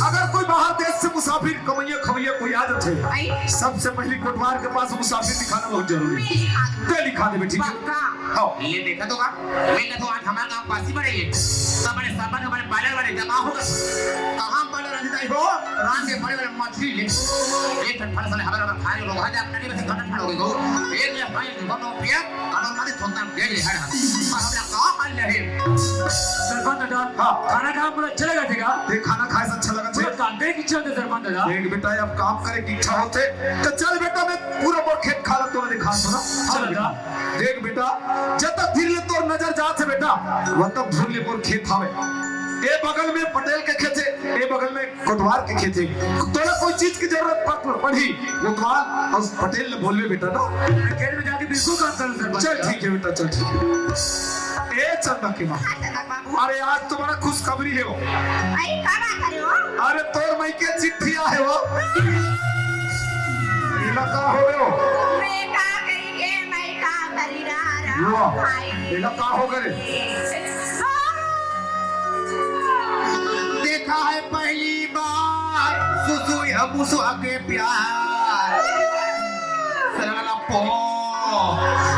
अगर कोई बाहर देश से मुसाफिर कमैया खवैया कोई आ जाथे, आई? सबसे पहले कोटवार के पास मुसाफिर लिखाना बहुत जरूरी है। मैं लिखा दूँ। ते लिखा देबे, ठीक है? पक्का। हाँ। ये देखा तो का? मैं तो आज हमारे गाँव पासी पड़े ये। सब बड़े सामान, बड़े पार्लर वाले जमा हो गए। कहाँ पार्लर अधिकारी हो? रात के बड़े बड़े मछली ले। एक ठन फल साले हमारे हमारे खाए लोग, आज आप नहीं बस घटन खड़ा हो गए। एक ले भाई, हम लोग पिया, हम लोग मारे थोड़ा देख ले, है ना? पर हम लोग कहाँ पाल रहे? सरपंच दादा, हाँ। खाना खाना पूरा अच्छा लगा थे का? देख, खाना खाए से अच्छा लगा थे। पूरा काम करे की इच्छा होती है सरपंच दादा। देख बेटा, अब काम करे की इच्छा होते, तो चल बेटा, मैं पूरा मोर खेत खाला तोला दिखा दो ना। चल चल बेटा। बेटा। देख बेटा, जब तक धीरे ले तोर नजर जात हे बेटा, वह तक धुर ले मोर खेत हवे। ए बगल में पटेल के खेत हे, ए बगल में कोटवार के खेत हे। तोला कोई चीज की जरूरत पड़, पड़ही, कोटवार और पटेल ले बोलबे बेटा ना। मैं खेत में जाके बिल्कुल काम करूँ सरपंच। चल ठीक है बेटा, चल ठीक है। ए चंदा के माँ। हाँ, चंदा बाबू। अरे आज तो बड़ा खुशखबरी हे वो। अरे का बात करे हो? अरे तोर मइके चिट्ठी आहे वो। एला का हो गयो? मैं का कही के मैं का करी रहा रहा वाह। भाई। एला का हो गए? देखा है पहली बार सुसु या मुसु आके प्यार। सरला पो।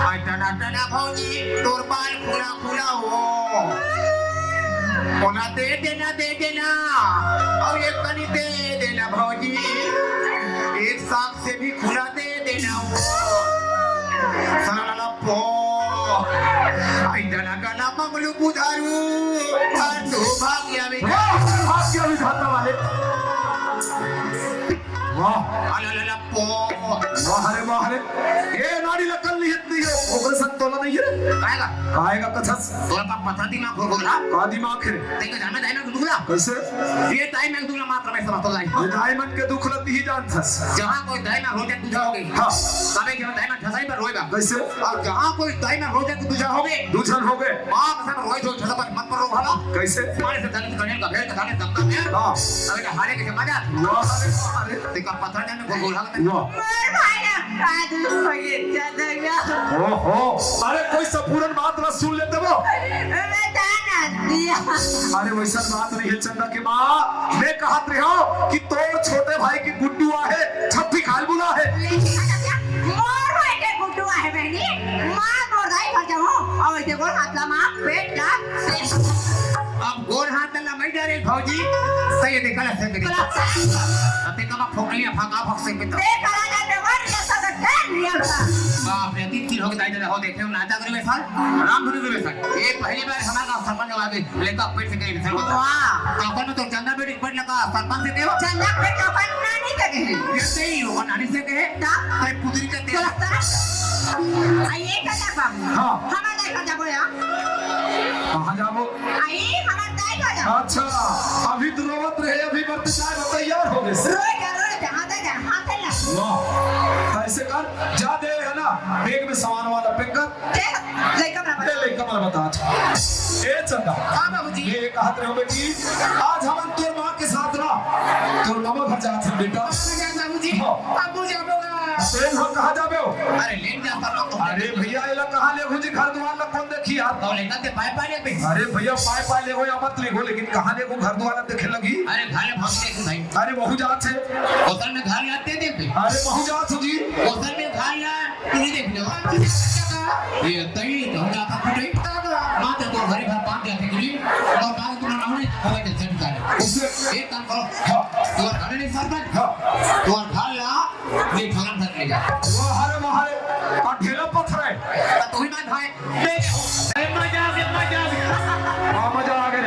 आई टना टना भौजी, तोर बाल खुला खुला हो। ओला दे देना, दे देना। और एक कनी दे देना भौजी। एक साथ से भी खुला दे देना हो। सरला पो। आई टना टना मंगलू बुधारू। और तू भाग्य में। वाह, भाग्य विधाता वाले। वाह। अला ला ला पो। वाह रे, वाह रे। ए नाड़ी लकल नहीं इतनी हो। ओकरे संग तोला नहीं है। काहेगा? काहेगा कथस? तोला का पता दिमाग हो बोला? का दिमाग है? तेरे जान में दाई में दुखला? कैसे? ये दाई में दुखला मात्र मैं समझ तो लाई। ये दाई मन के दुखला ती ही जानथस। जहाँ कोई दाई में रोजा दूजा हो गई। हाँ। तबे के दाई में ठसाई पर रोएगा। कैसे? और जहाँ कोई दाई में रोजा दूजा हो गई। दूजन हो गए। बाप सब रोए जो ठसा पर मत पर रो भला। कैसे? मारे से दलित करेल का भेल का थाने दबका दे। हाँ। अबे हारे के मजा। वाह। अरे, अरे। तेका पता नहीं मैं बोला। वाह। मोर भाई ना, का दुख हो ये, चंदा। ओहो, अरे कोई संपूर्ण बात ना सुन लेते वो। मैं जाना दिया। अरे वैसा बात नहीं है चंदा के माँ, मैं कहत रहे हो कि तोर छोटे भाई की गुड्डू आहे, छप्पी खाल बुला है। लेकिन चंदा, मोर भाई के गुड्डू आहे बहनी, माँ मोर दाई भर जाऊँ, और ऐसे बोल हाथ ला माँ, पेट ला, अब गोर हाथ ला मैं डरे भौजी, तो ये देखा लगता है। अबे कमा फोकलिया फाका फक से पिता। देख, आ जा, देवर, ये सब डर लिया था। बाप रे, तीन तीन हो गए, दाई दादा हो, देखे हो, नाचा करे वैसा। राम धुनी करे वैसा। ये पहली बार हमारा गाँव सरपंच हुआ भी, लेकर पेट से कहीं विसर होता। वाह। तो अपन में तो चंदा बेटी पेट लगा, सरपंच से देवा। चंदा बेटी अपन ना नहीं थे, ये सही हो, नानी से कहे, का? "तय पुतरी के तेल।" चला, चला। आ, ये का बाबू? हाँ। हमार दाई घर जाबो या? कहाँ जाबो? आई, हमार दाई घर जाबो। अच्छा, अभी तो रोवत रहे, अभी मरते चाय में तैयार हो गए। रोए जा, रोए जा, हाथे जा, हाथे ला। वाह, ऐसे कर, जा दे, है ना, बैग में सामान वाला पैक कर। दे, लइका मन ला बता। ए चंदा। हाँ बाबूजी। ये कहत रहे हो बेटी, आज हमन तोर माँ के साथ ना, तोर मामा घर जात हन बेटा। कहाँ जात बाबूजी? हाँ। अब्बू जाबो गा। ए, हाँ, कहाँ जाबे हो? अरे, लेन जाता ना तो। अरे भैया, एला कहाँ लेगहू जी, घर दुआर ला कोन देखही यार? तो लेना ते पाए पाए ले बे। अरे भैया, पाए पाए लेगो या मत लेगो, लेकिन कहाँ लेगो, घर दुआर ला देखे लगही। अरे, घर ले भाग दे भाई। अरे, वहू जात हे। होटल में घर आते दे बे। अरे, वहू जात हो जी। होटल में घर ला तू ही देख लो। ये तई तो हम जाता फुटे। माता तो घरे घर पाँच जाते के लिए और बारह तुम्हारा हमने हवा के सेट करे। उससे एक काम करो। हाँ। तुम्हारा घर नहीं सरपंच। हाँ। तुम्हारा घर ला, ये ठगन धर लेगा। वाह रे, वाह रे। का ढेला पत्थर है। तो तू ही मत भाई। ए, मजा आ गया, मजा आ गया। हाँ, मजा आ गया।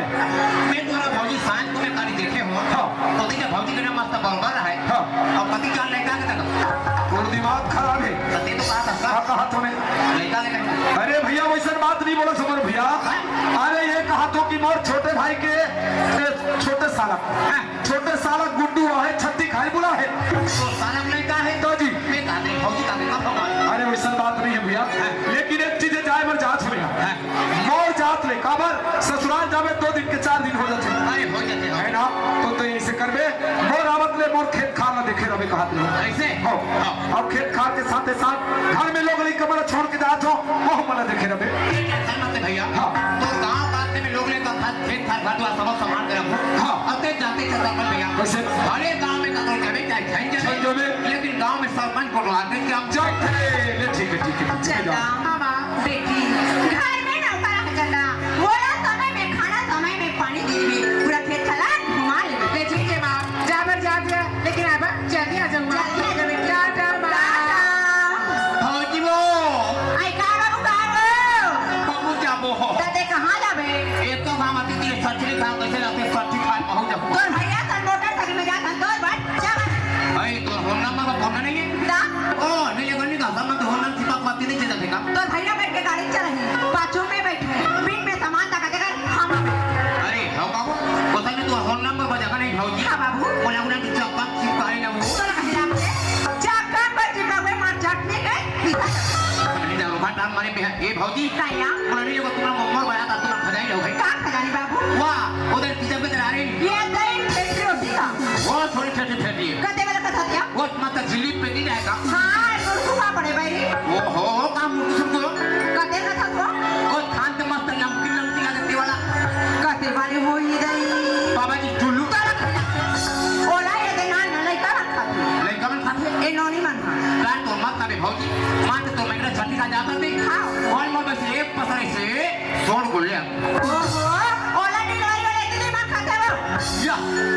मैं तुम्हारा भौजी सांझ को मैं गाड़ी देखे हो। हाँ। तो देखिए भौजी के नाम मस्त बलबर है। हाँ। और पति जान लेता के तक। तोर दिमाग खराब है। तो ते तो कहा था। हाँ, कहा तूने। लेता के तक। अरे भैया, वैसन बात नहीं बोला समर भैया। हाँ। अरे ये कहा तो कि मोर छोटे भाई के, ए, छोटे साला। हाँ। छोटे साला गुड्डू आहे, छत्ती खाई बुला है। तो साला में का है? तो जी। मैं का दे, भौजी का दे, का भगवान। अरे, वैसन बात नहीं है भैया। हाँ। लेकिन एक चीज है, जाए बर जात हो भैया। हाँ। मोर जात ले, काबर ससुराल जाबे दो दिन के चार दिन हो जाथे। अरे, हो जाथे, हाँ। है ना? तो, तो ऐसे करबे, मोर आवत ले, मोर खेत खार ला देखे रहबे कहत ले। ऐसे? हो। हाँ। अब खेत खार के साथे साथ घर में लोग लइका मन ला छोड़ के जात हो, वो मन ला देखे रहबे। ये टेंशन मत ले भैया। हाँ। तो गाँव कास्ते में लोग लइका खार, खेत खार, घर दुआर सब संभाल के रखो। हाँ। अब ते जाते के सब भैया। कैसे? भले गाँव में ककरो जमे चाहे झन जमे, झन जमे। लेकिन गाँव में सरपंच को बुला के क्या हम जाते हैं। ले ठीक है, ठीक है, ठीक है, जाओ। चंदा, मामा, बेटी, घर में नौकर है चंदा। बोला समय में खाना, समय में पानी देवे, पूरा खेत खला घुमा लेवे। ले ठीक है माँ, जा बर जा दिया। लेकिन अब जल्दी आ जाऊंगा। जल्दी आ जाओ बेटी। टाटा, बाय। टाटा। भौजी वो। आई का बाबू, का हो? बाबू जाबो हो। त ते कहाँ जाबे? एक तो हम अति तीर सचरी खा, कैसे जाते सचरी खा, बाबू जाबो। तोर भैया सन मोटरसाइकिल में जात हन, तोर बर, जा बर। अरे, तोर फोन नंबर का फोन नहीं है? ना। ओ, नहीं, ये कोई नहीं था, सब में तो फोन नंबर छिपा पाती नहीं चला देगा। तोर भैया बैठ के गाड़ी चलाही, पाछू में बैठे, बीच में सामान तक देकर हम। अरे, हो बाबू, पता नहीं तोर फोन नंबर बजा का नहीं भौजी? हाँ बाबू। बोला, बोला, तू चक्का चिपकाए ना वो। तोला कहे लागथे, चक्का पर चिपकावे मार चटनी के। नहीं, नहीं, रुका, टांग मारे पे है। ए भौजी। काया? बोला, नहीं, वो तुम्हारा मोमोर बना था, तुम्हारा खजानी हो गई। का खजानी बाबू? वाह, उधर किचन में चला रही। ये दही फेंट रोटी का। वो थोड़ी छोटी फेंटी है। कते वाला कथा क्या? वो मत जिलीब पे नहीं जाएगा। हाँ, मुर्खू का पड़े भाई। ओ हो, हो, का मुर्खू सुन को? कते कथा को? वो खान के मस्त लमकी लमकी आ जाती वाला। कते वाली हो ये दही? बाबा जी, टुल्लू। ओला ये दे ना, ना, लइका मन खाथे। लइका मन खाथे? ए नोनी मन हा। यार, तो मत खाबे भौजी, मां तो मेरा छठी का जाता थी। हाँ। और मैं बस एक पसरे से सोड़ को ले। ओहो, ओला डिलीवरी वाले दीदी मन खाथे वो। या,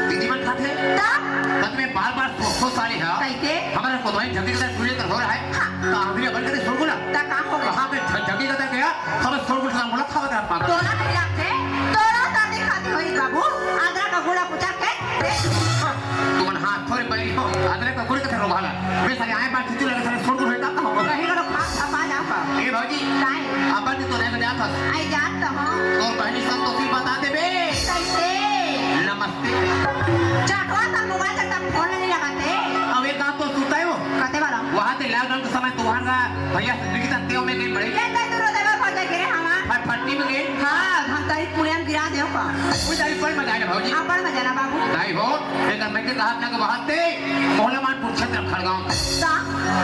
दीदी मन खाथे? तब? तब मैं बार बार सो, सो साले हा। कैसे? हमारा कोतवाल झगड़ी का सुले कर हो रहा है। हाँ। तो आंगुरिया बंद करके सोड़ को ना। ता काम हो गया। वहाँ पे झ-, झगड़ी का गया। सब छोड़ कुछ ना मुलाकात कर पाता। तोला खिलाते, तोला शादी खाती होई बाबू, अदरक का गुड़ा कुचल के दे। तुमन हाथ थोड़े बली हो, अदरक का गुड़ के थरो भाला। मैं सारे आए बार खिचू लगे सारे छोड़ को बेटा का हो। कहीं करो खास खपा जाओ का। ए भौजी, काय? अपन तो नहीं जात हस। आई जात तो हूँ। तोर बहनी संतोषी बता दे बे। कैसे? नमस्ते। चाटवा सा मोबाइल से तब फोन नहीं लगाते। अब एक बात तो सुनता है वो। कते वाला? वहाँ से लॉकडाउन के समय तुम्हारा भैया से दिखता तेव में कहीं बड़े। ये कहीं दूर होते हुए खोज गिरे हमार। फट फट्टी में गए। हाँ, हम तारीख पुलिया में गिरा देव का। कोई तारीख पर मजा आए भौजी। हाँ, पर मजा ना बाबू। नहीं हो, एक मैं के कहा था कि वहाँ से मोहला मानपुर क्षेत्र खड़गांव। सा?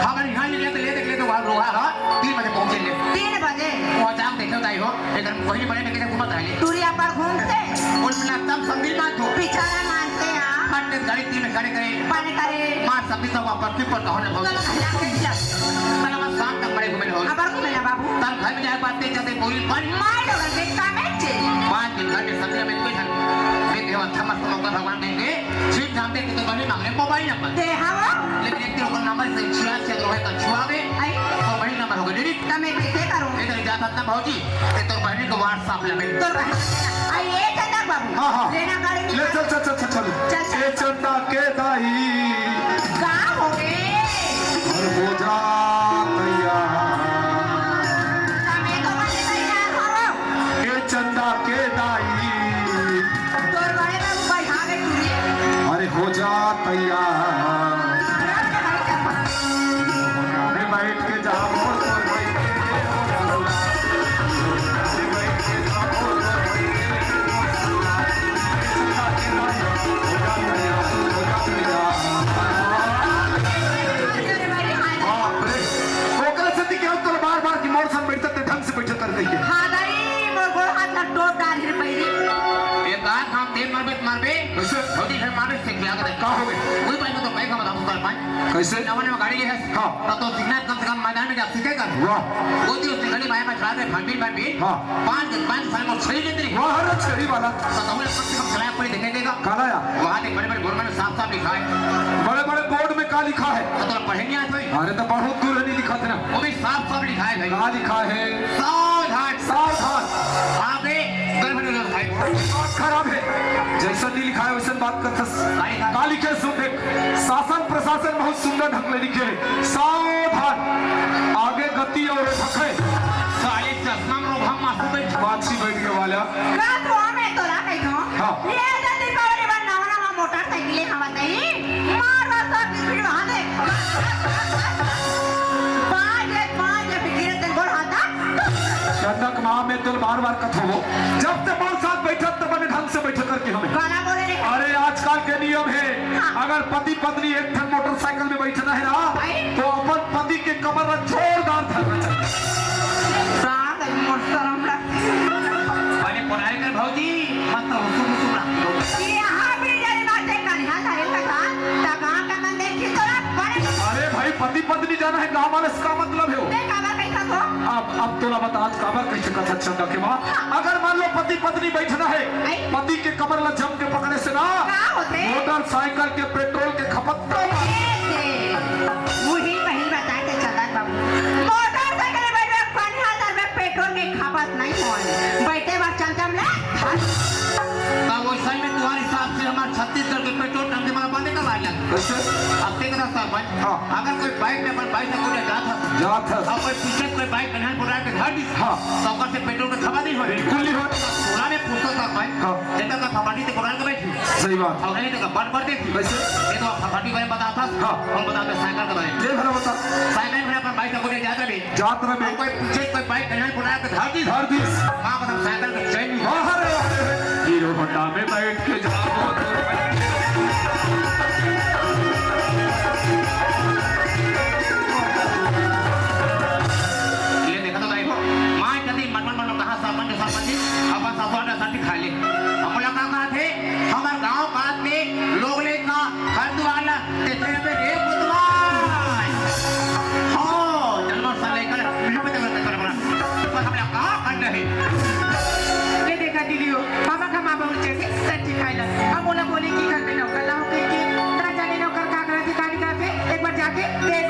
हमारे यहाँ ले लेते, लेते, लेते वहाँ रोहा हा, तीन बजे पहुँचे ले। तीन बजे? वो अचानक देखे ताई हो, एक वही बड़े में के घूमत रहे। टूरिया पर घूमते? उन मिला तब संदिल मार दो। पिछाड़ा मारते हैं। हट के गाड़ी तीन में खड़े करे। बने करे। मार सब तो वापस फिर पर कहो ना भौजी। चलो, खिला के दिया। साला मैं शाम तक बड़े घूमे रहो। अब और घूमे ना बाबू। तब घर में जाए बात तेज जाते कोई बन। मार लोगन के कामे चे। पाँच दिन घर में सब्जी में कोई धन। मैं देवा अच्छा मस्त मौका भगवान देंगे। सीट जानते कि तो बनी मांगने मोबाइल नंबर। दे हवा। लेकिन एक दिन ओकर नंबर से छिया से रोहे का छुआ गए। आई। तो वही नंबर हो गए, दीदी। तमे कैसे करूँ? इधर जाता था भौजी। ते तोर बहनी को WhatsApp लगे। तोर बहनी। आई, ए चंदा बाबू। हाँ, हाँ। लेना गाड़ी ले, निकाल। चल, चल, चल, चल, चल। चल, चल। ए चंदा के दाई। का हो गए? कोई बात नहीं, तो मैं का बताऊं, कर पाए। कैसे? नवा नवा गाड़ी ले है। हाँ। तो, तो सीखना है, कम से कम मैदान में जा सीखे कर। वाह। वो जो उसने गाड़ी माया का चला दे, भांबिल, भांबिल। हाँ। पाँच, पाँच साल में छड़ी लेते रहे। वाह, अरे छड़ी वाला। तो तुम लोग कम से कम चलाया, कोई देखे देगा? काला यार। वहाँ देख, बड़े बड़े बोर्ड में साफ साफ लिखा है। बड़े बड़े बोर्ड में का लिखा है? तो तुम पढ़े नहीं आते हो? अरे, तो बहुत दूर है, नहीं लिखा था। वो भी साफ साफ लिखा है भाई। का लिखा है? सावधान। सावधान। आगे गड़बड़ हो जाता है। बात खराब है, जैसा नहीं लिखा है वैसा बात करथस। का लिखा है सुन देख, शासन प्रशासन बहुत सुंदर ढंग ले लिखे है, सावधान, आगे गति और भखे। साले चश्मा में रोभा मासू बैठ। माछी बैठ के वाला। का तो हमें तोरा कही तो? हाँ। ये तो दीपावली बर नवा नवा मोटरसाइकिल ले हवा तई। मार बस तो बिजली वहाँ दे। पाँच एक, पाँच एक, फिर गिरे तेरे गोड़ हाथा। चंदक माँ में तुल बार बार कथो हो। जब ते मोर साथ बैठत त बने ढंग से बैठ करके हमें। गाना बोले रे। अरे आजकल के नियम है, हाँ। अगर पति पत्नी एक ठन मोटरसाइकिल में बैठना है ना, भाई। तो अपन पति के कमर में जोरदार धरना चाहिए। साग मोर शरम लग। अरे पुराने कर भौजी, मत तो हुसुम हुसुम रख। यहाँ भी जरी बात है, कन्हा धरे तका, तका का मन देखी तोरा, बड़े। अरे भाई, पति पत्नी जाना है, गाँव वाले से का मतलब है वो? ते काबर कैसा हो? अब, अब तोला बता, आज काबर कैसे कथा चंदा के माँ? हाँ। अगर मान लो पति पत्नी बैठना है, नहीं। पति के कमर ला जम के पकड़े से ना, का होते? मोटरसाइकिल के पेट्रोल के खपत कम। ए, ए, वही कहीं बता के चंदा बाबू। मोटरसाइकिल में बैठे पानी हाथ में पेट्रोल के खपत नहीं होए। बैठे बार चंदा में ले। तब वैसा ही में तुम्हारे हिसाब से हमारे छत्तीसगढ़ के पेट्रोल टंकी में बंद करवा लिया। कैसे? अब देख रहा सरपंच, हाँ। अगर कोई बाइक में अपन बाइक से कोई जात है, जात है। और कोई पीछे कोई बाइक में बुला के धर दी, हाँ। तो ओकर से पेट्रोल के खपत नहीं होए। बिल्कुल नहीं होए। पुराने पुस्तक का भाई, हाँ। जेकर का फफाटी ते पुरान के बैठी। सही बात। और नहीं तो बड़ बड़ देखी। कैसे? ये तो फफाटी भाई बताता। हाँ। हम बताते साइकिल के बारे में। ले भला बता। साइकिल में अपन बाइक का कोई जाता भी। जात रहे। और कोई पीछे कोई बाइक में बुला के धर दी। धर दी। माँ कसम साइकिल का चैन नहीं। वाह रे, वाह रे। हीरो होंडा में बैठ के जाओ। ये देखा तो भाई को, माँ कभी मन मन मन कहा सरपंच, सरपंच जी, अपन ससुर ने शादी खा ले। हम लोग का कहा थे, हमारे गांव का आदमी लोग ले का घर दुआर ला, तेरे पे रे बुतवार। हो, जन्म साले कर, मेरे पे तो कर बना। पर हम लोग का कर रहे। ये देखा दीदी हो, पापा का माँ बहुत जैसे सच्ची खाई ला। हम बोला बोले कि घर में नौकर लाओ करके, ना जाने नौकर का करते, का नहीं करते, एक बार जाके देख।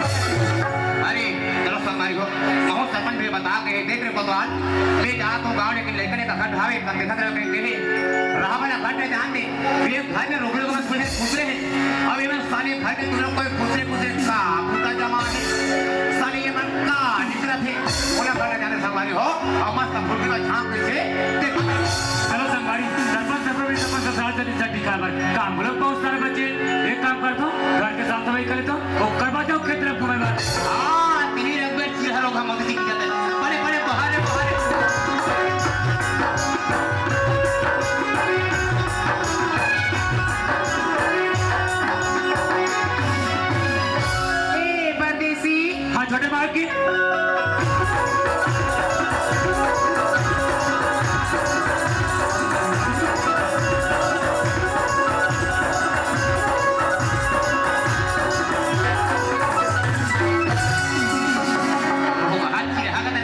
अरे, चलो संगवारी हो, बहुत सरपंच भी बता के देख रहे कोतवाल, मैं जात हूँ गाँव, लेकिन लड़का ने का घर ढावे, कर देखत रहे, कहीं कहीं रहा वाला घर में जान दे, ये घर में रोक लो, मैं खुले फुसरे हैं। अब ये मैं साले घर में तुम लोग कोई फुसरे फुसरे का भूता जमा है, साले ये मन का निकला थे, बोला घर जाने संगवारी हो, और मस्त फुर्ती का झांक पीछे देखो। चलो संगवारी, सरपंच, सरपंच, सरपंच, सरपंच, सरपंच, काम बोलो, बहुत सारे बच्चे, एक काम कर दो, घर के साफ सफाई कर लेता हूँ। ओकर बाद जाओ खेत में घूमे बर। हाँ, तेरी रघुवीर सिंह लोग हम मदद की जाते हैं। बड़े, बड़े, बहारे, बहारे। ए, परदेसी। हाँ, छोटे मालकिन। रोगहा चिरहा का दे।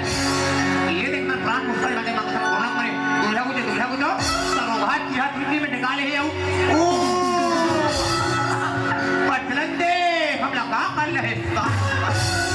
ये देख ना, प्राण मुस्कान लगे, मत कर, कोना करे, दूल्हा को दे, दूल्हा को दो, तो रोगहा चिरहा खिड़की में निकाले है, ओ। बदलन दे, हम लगा कर ले,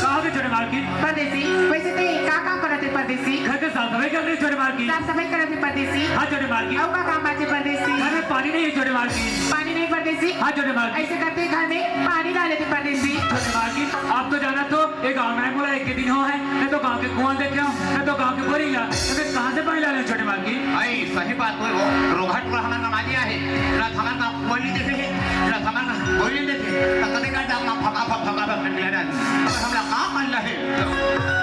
कहाँ के छोटे मालकिन? परदेसी, वैसे ते का काम करत है परदेसी? घर के साफ सफाई कर रहे छोटे मालकिन। साफ सफाई करत है परदेसी। हाँ छोटे मालकिन। अउ का काम बाचे परदेसी? घर में पानी नहीं है छोटे मालकिन। पानी नहीं परदेसी? हाँ छोटे मालकिन। ऐसे करते घर में पानी डाले थे परदेसी। छोटे मालकिन, आप तो जाना तो ये गाँव में मोला एक ही दिन हो है, मैं तो गाँव के कुआं देखे हूँ, मैं तो गाँव के बोरिंग ला, तो मैं कहाँ से पानी ला ले छोटे मालकिन? आई, सही बात बोल वो, रोगहा टोला हमार गाँव आ गया है, ना हमार गाँव कुआं नहीं देखे है, ना हमार गाँव बोरिंग नहीं देखे, तो कभी का जाओ ना फका फक, फका फक मिला डाल, तो हम लोग काम मान रहे।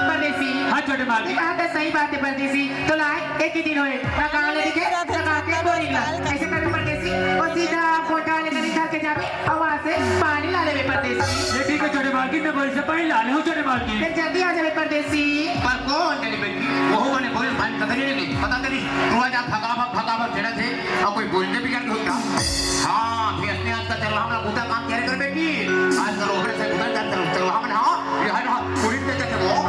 परदेसी। हाँ छोटे मालकिन। ये बात तो सही बात है परदेसी, तो लाए एक ही दिन होए, ना गाँव ले देखे, ना गाँव के बोरिंग ला, ऐसे करके परदेसी, और सीधा कोटा लेकर घर के जावे, और वहाँ से पानी ला लेवे परदेसी। ये ठीक है छोटे मालकिन, मैं बोरी से पानी ला ले हूँ छोटे मालकिन। फिर जल्दी आ जावे परदेसी। पर कौन चली बेटी? वो बने बोरी पानी पकड़े नहीं, पता करी, तू आ जा, फका फक, फका तेरा थे, अब कोई बोलने भी करके होता। हाँ, फिर अपने आज का चल रहा हमारा बूता काम क्या कर बेटी? आज का लोग से बूता कर चल चल रहा हमारा, हाँ, ये है ना, पूरी तरह से वो,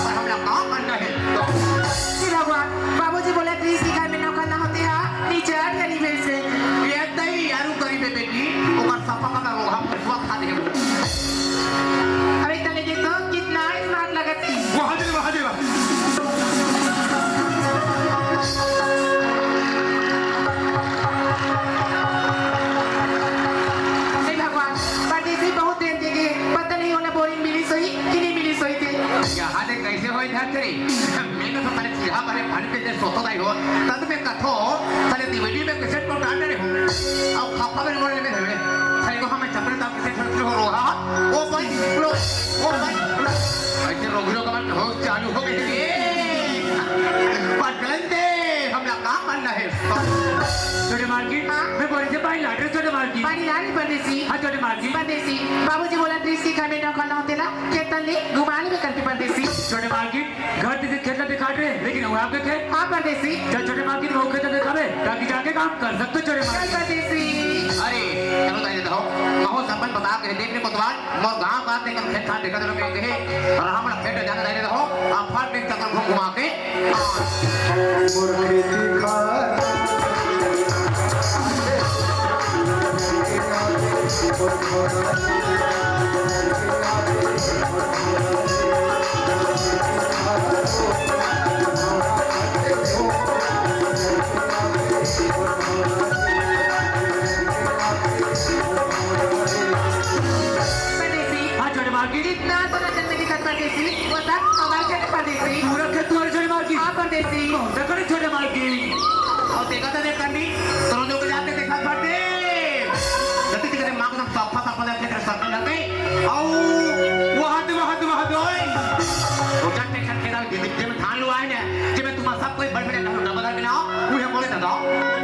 पर हम लोग काम करना है। तो हे भगवान, बाबूजी बोला, "तीस बीघा में नौकर ना होते हैं, नीचे आठ गरीब है से।" ये तई यारू गरीब है बेटी, ओकर सफा का रोहा फसवा खा दे। अबे तले देख तो, कितना स्मार्ट लगत है। महादेव, महादेव। हे भगवान, परदेसी बहुत देर के गए, पता नहीं ओला बोरिंग मिली सोई कि नहीं मिली सोई थे। यहाँ दे कैसे होई धरती? मैं तो साले चीहा भरे फन पे दे सोतो दाई हो, तब मैं कथो, साले दीवाली में कैसे को डाल रहे हो? अब खापा में मोड़े में धरे, साले को हमें चपड़े दाब कैसे छोड़ हो रहा? ओ भाई, लो, ओ भाई, लो। ऐसे रोगियों का मन हो चालू हो गई है। पर गलंदे, हम लोग काम करना है। छोटे मालकिन, हाँ? मैं बोरी से पानी लाट रहे, छोटे मालकिन। पानी ला रही परदेसी। हाँ, छोटे मालकिन। परदेसी, बाबूजी बोला, "तीस बीघा में नौकर ना होते ना, खेतन ले घुमा ले करके परदेसी।" छोटे मालकिन, घर से खेत ला दिखा रहे, लेकिन वो आपके खेत। हाँ, परदेसी। चल, छोटे मालकिन, वो खेत दिखावे, ताकि जाके काम कर सकते, छोटे चल, मालकिन। परदेसी। अरे, चलो, ताई देता हो। महो सरपंच बता के देख ले कोतवाल, मोर गांव का देखन खेत खान देखत रहो के कहे, और हम लोग खेत जाना नहीं रहो, आप फाड़ देख तक घूम घुमा के। मोर खेती खार। परदेसी। हाँ, छोटे मालकिन। जितना तोरा जन्म की खत परदेसी, वो सब हमारे घर परदेसी। पूरा खेत तुम्हारे छोटे मालकिन। हाँ, परदेसी। कौन सा करे छोटे मालकिन? और देखा तो देख कंडी, तोरा जो के जाते देखा परदेस। जल्दी से करे माँ को सब साफा साफा लगे, तेरे सर पे लगे। आओ, वहाँ दे, वहाँ दे, वहाँ दे, ओए। वो जाते खेत खेत में जिंदगी में धान लुआए ने, जिसमें तुम्हारा सब कोई बड़ बड़े घर डबल घर बनाओ, उन्हें बोले ना दो,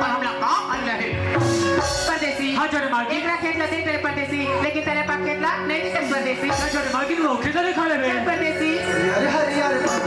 पर हम लोग काम कर रहे। परदेसी। हाँ, छोटे मालकिन। एकरा खेत ला देख रहे परदेसी, लेकिन तेरे पास खेत ला नहीं दिखत परदेसी। हाँ, छोटे मालकिन, वो खेत ला दिखा ले बे। चल परदेसी। हरियर हरियर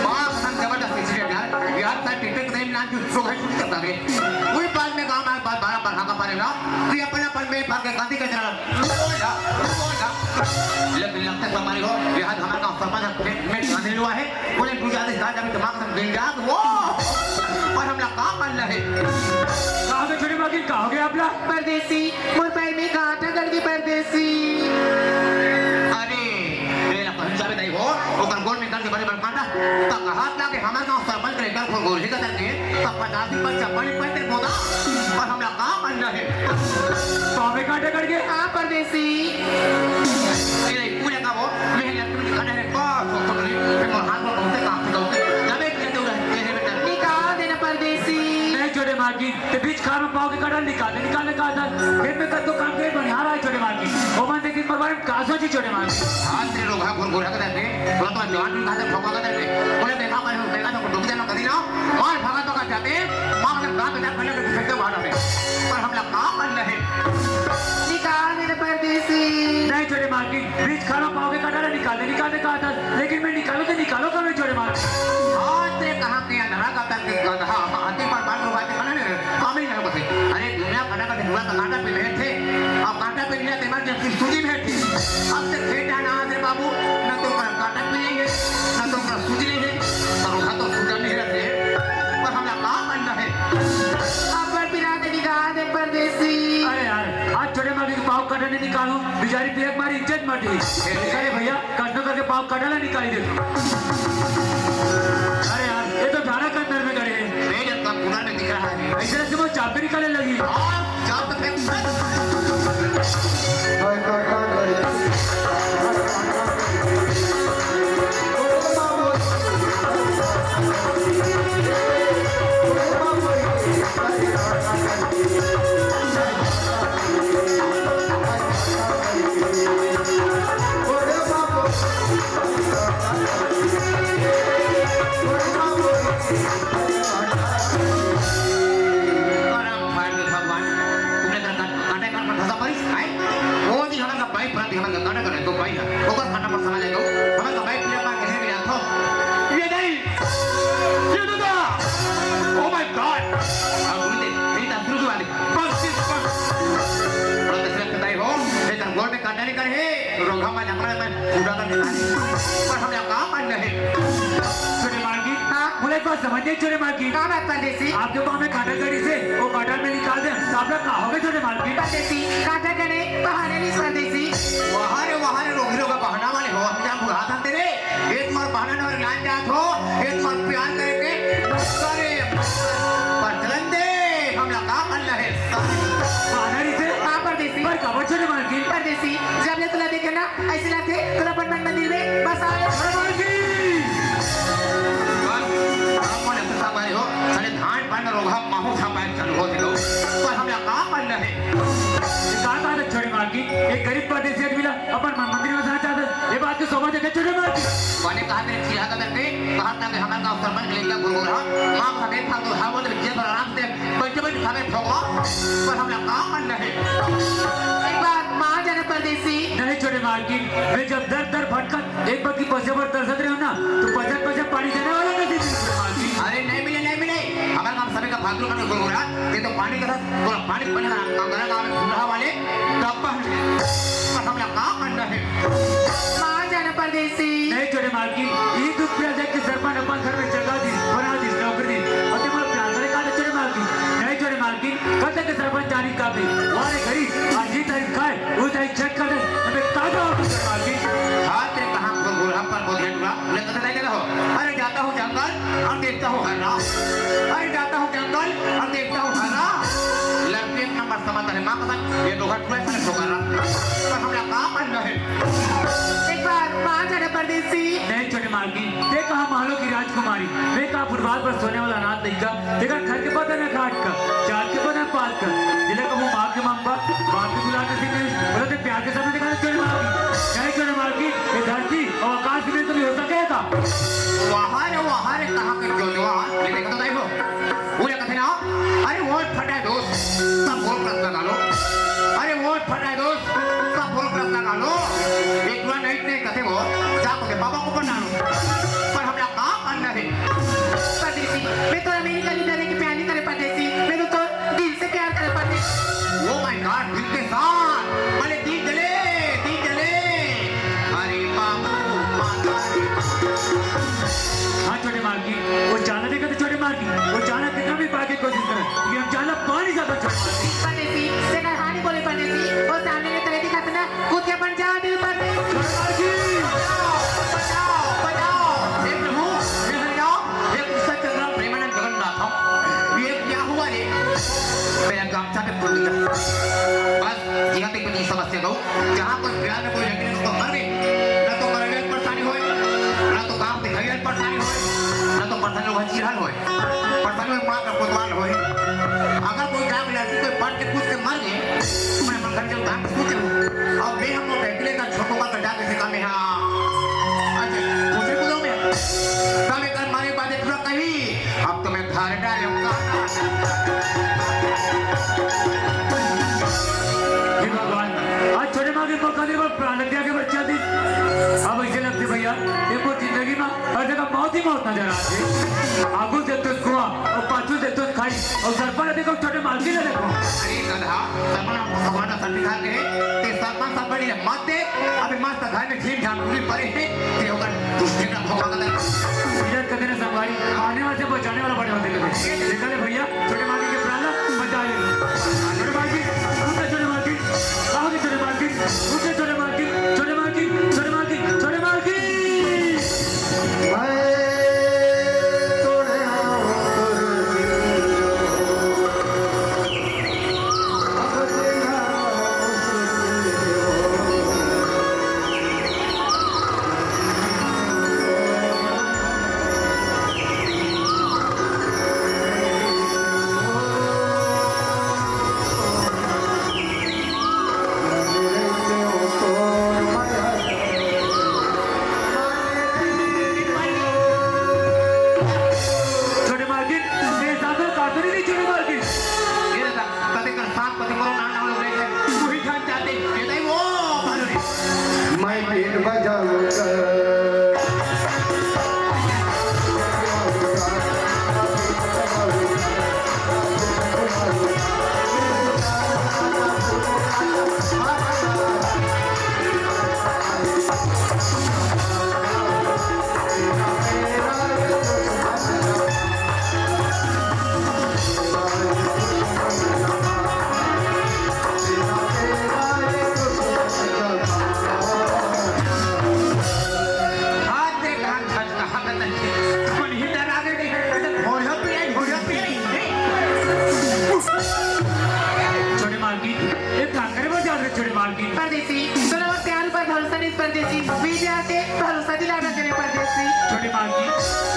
वाह, कसम जबरदस्त incident यार। यार, मैं टिकट नहीं मिला, जो सुबह shoot करता रे। वही बाद में गाँव में बात बारह बार हाँ का पारे ना, कि अपन अपन में भाग के गांधी का जरा, बोल जा, बोल जा। लेकिन लगते हमारी हो, यहाँ हमारा गाँव सरपंच है, मैं गांधी लुआ है, बोले, "तू ज्यादा, ज्यादा भी दिमाग से बिंगा, वो।" और हम लोग काम कर रहे। कहाँ गए छोटे मालकिन, कहाँ गए आप लोग? परदेसी, मोर पैर में कांटा गड़ गई परदेसी। अरे, ए ला पहुंचा भी नहीं हो, ओकर गोल में गड़ के बड़े बड़ कांटा। तब हाथ लाके हमारे गांव सरपंच के लेकर खोल गोल ही कतर के, तब पचास रुपये चप्पल ही पहनते बोला, और हम लोग काम कर रहे। तो हमें कांटा गड़ गए? हाँ, परदेसी। ए, पूरे का वो, मैं लड़की के खाने रे, बस, वो तो नहीं, मैं हाथ में बहुत काम से करते, जब एक कहते हुए, कहने में डर। निकाल देना परदेसी। नहीं छोटे मालकिन, ते बीच खार में पाँव के कांटा निकाल दे, निकाल दे, निकाल दे। खेत में कतको काम करे, बनिहार आए छोटे मालकिन। ओ मन देखिन पर बारे में का सोची छोटे मालकिन। हाथ से लोग हाथ घुर घुर के देते, बोला तो जवान भी खाते, भौंका के देते। बोले, "देखा भाई, देखा तो डूब जाना कभी ना, मार भागा तो का जाते, मार के गांव में जाकर लगे फेंक दे बाहर में।" पर हम लोग काम कर रहे। निकाल मेरे परदेसी। नहीं छोटे मालकिन, बीच खार में पाँव के कांटा निकाल दे, निकाल दे, कहा था। लेकिन मैं निकालो तो निकालो कहाँ छोटे मालकिन। हाथ से कहाँ के अंधरा का तंग गधा, हाथी पर बाल रुआ के खाना नहीं, काम ही नहीं बसे। अरे दुनिया खाना का धुआं का कांटा पे नहीं थे, अब कांटा पे नहीं थे, इमरजेंसी सूजी में थे। अब से खेत जाना आज रे बाबू, न तो कर कांटा पे नहीं है, न तो कर सूजी नहीं है, पर वहाँ तो सूजा नहीं रहते, पर हम लोग काम करना है। अब पर पिला दे निकाल दे परदेसी। अरे यार, आज छोटे मालकिन के पाँव कांटा नहीं निकालो, बेचारी पे एक बार इज्जत मटी। अरे भैया, कष्ट करके पाँव कांटा ला निकाल दे। अरे यार, ये तो झाड़ा के अंदर में गड़े हैं। नहीं, जब तक कूलर में दिख रहा है। ऐसे ऐसे वो चाप के निकालने लगी। और चाप तो फेंक। कांड करे तो भाई ना, ओकर खाना पर समा ले गो। हमर का भाई पीला मार के मिला थो। ये नहीं, ये तो था। Oh my God! अब उनके नहीं था शुरू वाले। बस, बस, बस। बोलो तो सिर्फ बताई हो, ये तो गोल में कांड नहीं करे। रोगा मा लकड़ा में पूरा कर देता है। पर हम यहाँ काम कर रहे। छोटे मालकिन, हाँ? बोले, एक बात समझ नहीं, छोटे मालकिन। का बात परदेसी? आपके पाँव में कांटा गड़ी से, वो कांटा में निकाल दे, तो आप लोग का होगे, छोटे मालकिन? परदेसी, कांटा गड़े, बहाने नहीं परदेसी। वाह रे, वाह रे, रोगी लोग का बहाना वाले हो, हम यहाँ बुढ़ा था तेरे। एक मार बहाना ना लान जात हो, एक मार प्यार करके, करे, पर चलन दे, हम यहाँ काम कर रहे। बहाना नहीं से? हाँ, परदेसी। पर का, छोटे मालकिन? परदेसी, जब ले तुला देखे ना, अइसे लागथे, तोला अपन मन मंदिर में बसा ले। हनुमान जी! बस, आप मन ऐसे सब आए हो, साले धान पान रोगा माहू छापाए चालू हो दिलो। पर हम यहाँ काम करना है। ये का कहा था छोटे मालकिन? एक गरीब परदेसी आदमी ला अपन मन मंदिर में बसाना चाहता है। ये बात को समझ के छोटे मालकिन। मैंने कहा, मेरे चिल्ला का करके, कहा था कि हमारे गाँव सरपंच के लिए क्या बोल रहा? माँ का बेटा तो हर वक्त विजय पर आराम से बैठे बैठे खावे ठोकवा, पर हम लोग काम करना है। एक बार माँ जाने परदेसी। नहीं छोटे मालकिन, मैं जब दर दर भटकत एक बार की पसे पर तरसत रहे हो ना, तो पसे पसे पानी देने वाला नहीं थे छोटे मालकिन। अरे नहीं मिले, नहीं मिले, हमारे गाँव सभी का फालतू का कोई हो रहा, ये तो पानी का था, पूरा पानी बना काम करा गाँव में बूढ़ा वाले, तब पर हम लोग काम करना है। माँ जाने परदेसी। नहीं छोटे मालकिन, ये दुख प्यास देख के सरपंच अपन घर में जगह दी, बना दी, नौकरी दी। और तुम्हारा प्यार करे कहा था छोटे मालकिन। नहीं छोटे मालकिन, कल तक के सरपंच जानी का भी। वारे घरी, आज ये तारीख खाए, वो तारीख चेक कर दे। अबे ताजा हो छोटे मालकिन। हाँ, तेरे कहाँ को बुढ़ा पर बोल गया टुरा? उन्हें कदर नहीं देना हो। अरे जाता हूँ जंगल और देखता हूँ हर्रा। अरे जाता हूँ जंगल और देखता हूँ हर्रा। लड़के एक नंबर समझ रहे, माँ कसम, ये लोग हट हुए साले ठोकर रहा। पर हम लोग काम बन रहे। एक बार माँ जाने परदेसी। नहीं छोटे मालकिन, ते कहा महलों की राजकुमारी, मैं कहा फुटपाथ पर सोने वाला अनाथ लड़का, देखा घर के पता न घाट का, जात के पता न पात का, जिला का वो माँ के मम्मा, बाप के दुलार के सिंह, बोले ते प्यार के सामने देखा छोटे मालकिन, नहीं छोटे मालकिन, ये धरती और आकाश में कभी हो सकेगा? वाह रे, वाह रे, कहाँ के जोजवा, ये देखो तो नहीं हो। पूरा कथे ना, अरे वोट फटा है दोस्त, सब वोट रस लगा लो। अरे वोट फटा है दोस्त, सब वोट रस लगा लो। एक बार नहीं, नहीं कथे वो, जा के पापा को बना लो। पर हम लोग काम करना है। परदेसी, मैं तो अमेरिका नहीं जाने की प्यार नहीं करे परदेसी, मैं तो, तो दिल से प्यार करे परदेसी। Oh my God, दिल के साथ, भले दिल जले, दिल जले। अरे बाबू, माता रे। हाँ, छोटे मालकिन, वो जाना देखा तो छोटे मालकिन, वो जाना कितना भी पाके कोशिश करे, ये हम जाना पानी ज्यादा छोटे मालकिन। परदेसी, तेरा हानि बोले परदेसी, वो सामने ने तेरे दिखा ना, कूद के बन जा दिल परदेसी। छोटे मालकिन। बचाओ, बचाओ, बचाओ। हे प्रभु, हे हरि राम, हे कृष्ण चंद्र प्रेमानंद जगन्नाथ, ये क्या हुआ रे? मेरा गमछा पे खुल गया। बस, यहाँ तक मेरी समस्या को जहाँ कोई प्यार में कोई लड़की नहीं तो मर गई, ना तो मर गई परेशानी होए, ना तो काम दिखाई परेशानी होए, ना तो परेशानी होए, चिरहन होए, परेशानी होए, माँ का कोतवाल होए। अगर कोई काम लड़की कोई पढ़ के पूछ के मर गए, मैं अपन घर के काम पूछे हूँ। अब मैं हम लोग अकेले का छोटू का जाके से काम है। हाँ। अच्छा, दूसरे को दो मैं। तब एक बार मारे बाद इतना कही, अब तो मैं घर डालूंगा। हे भगवान, आज छोटे मालकिन को कभी पर प्राण लग गया के बच्चा दी। अब ऐसे लगते भैया, ये को जिंदगी में हर जगह मौत ही मौत नजर आती है। आगू से तो कुआं और पाछू से तो खाई और सर पर देखो छोटे मालकिन ने देखो। अरे गधा, सपना भगवान का सर दिखा के, ते सपना सब बड़ी मत दे, अभी मस्त घर में झीम झाम पूरी पड़े हैं, ते होकर दूसरे का भोगा गलत। इधर कदे ने संगवारी, आने वाले से बचाने वाला बड़े होते कदे। निकाले भैया, छोटे मालकिन के प्राण ला, बचा ले। छोटे मालकिन, उठे छोटे मालकिन, कहाँ के छोटे मालकिन, उठे छोटे मालकिन, छोटे मालकिन, छोटे मालकिन, छोटे मालकिन। बजाओ कर। हाथ दे, कहाँ खच, कहाँ खच, कोन ही डरा दे दे, होया पिराई, होया पिराई। छोटे मालकिन, एक काम करे, बजा दे छोटे मालकिन। परदेसी, तोला मोर प्यार ऊपर भरोसा नहीं परदेसी, विद्या से भरोसा दिलाना करे परदेसी। छोटे मालकिन,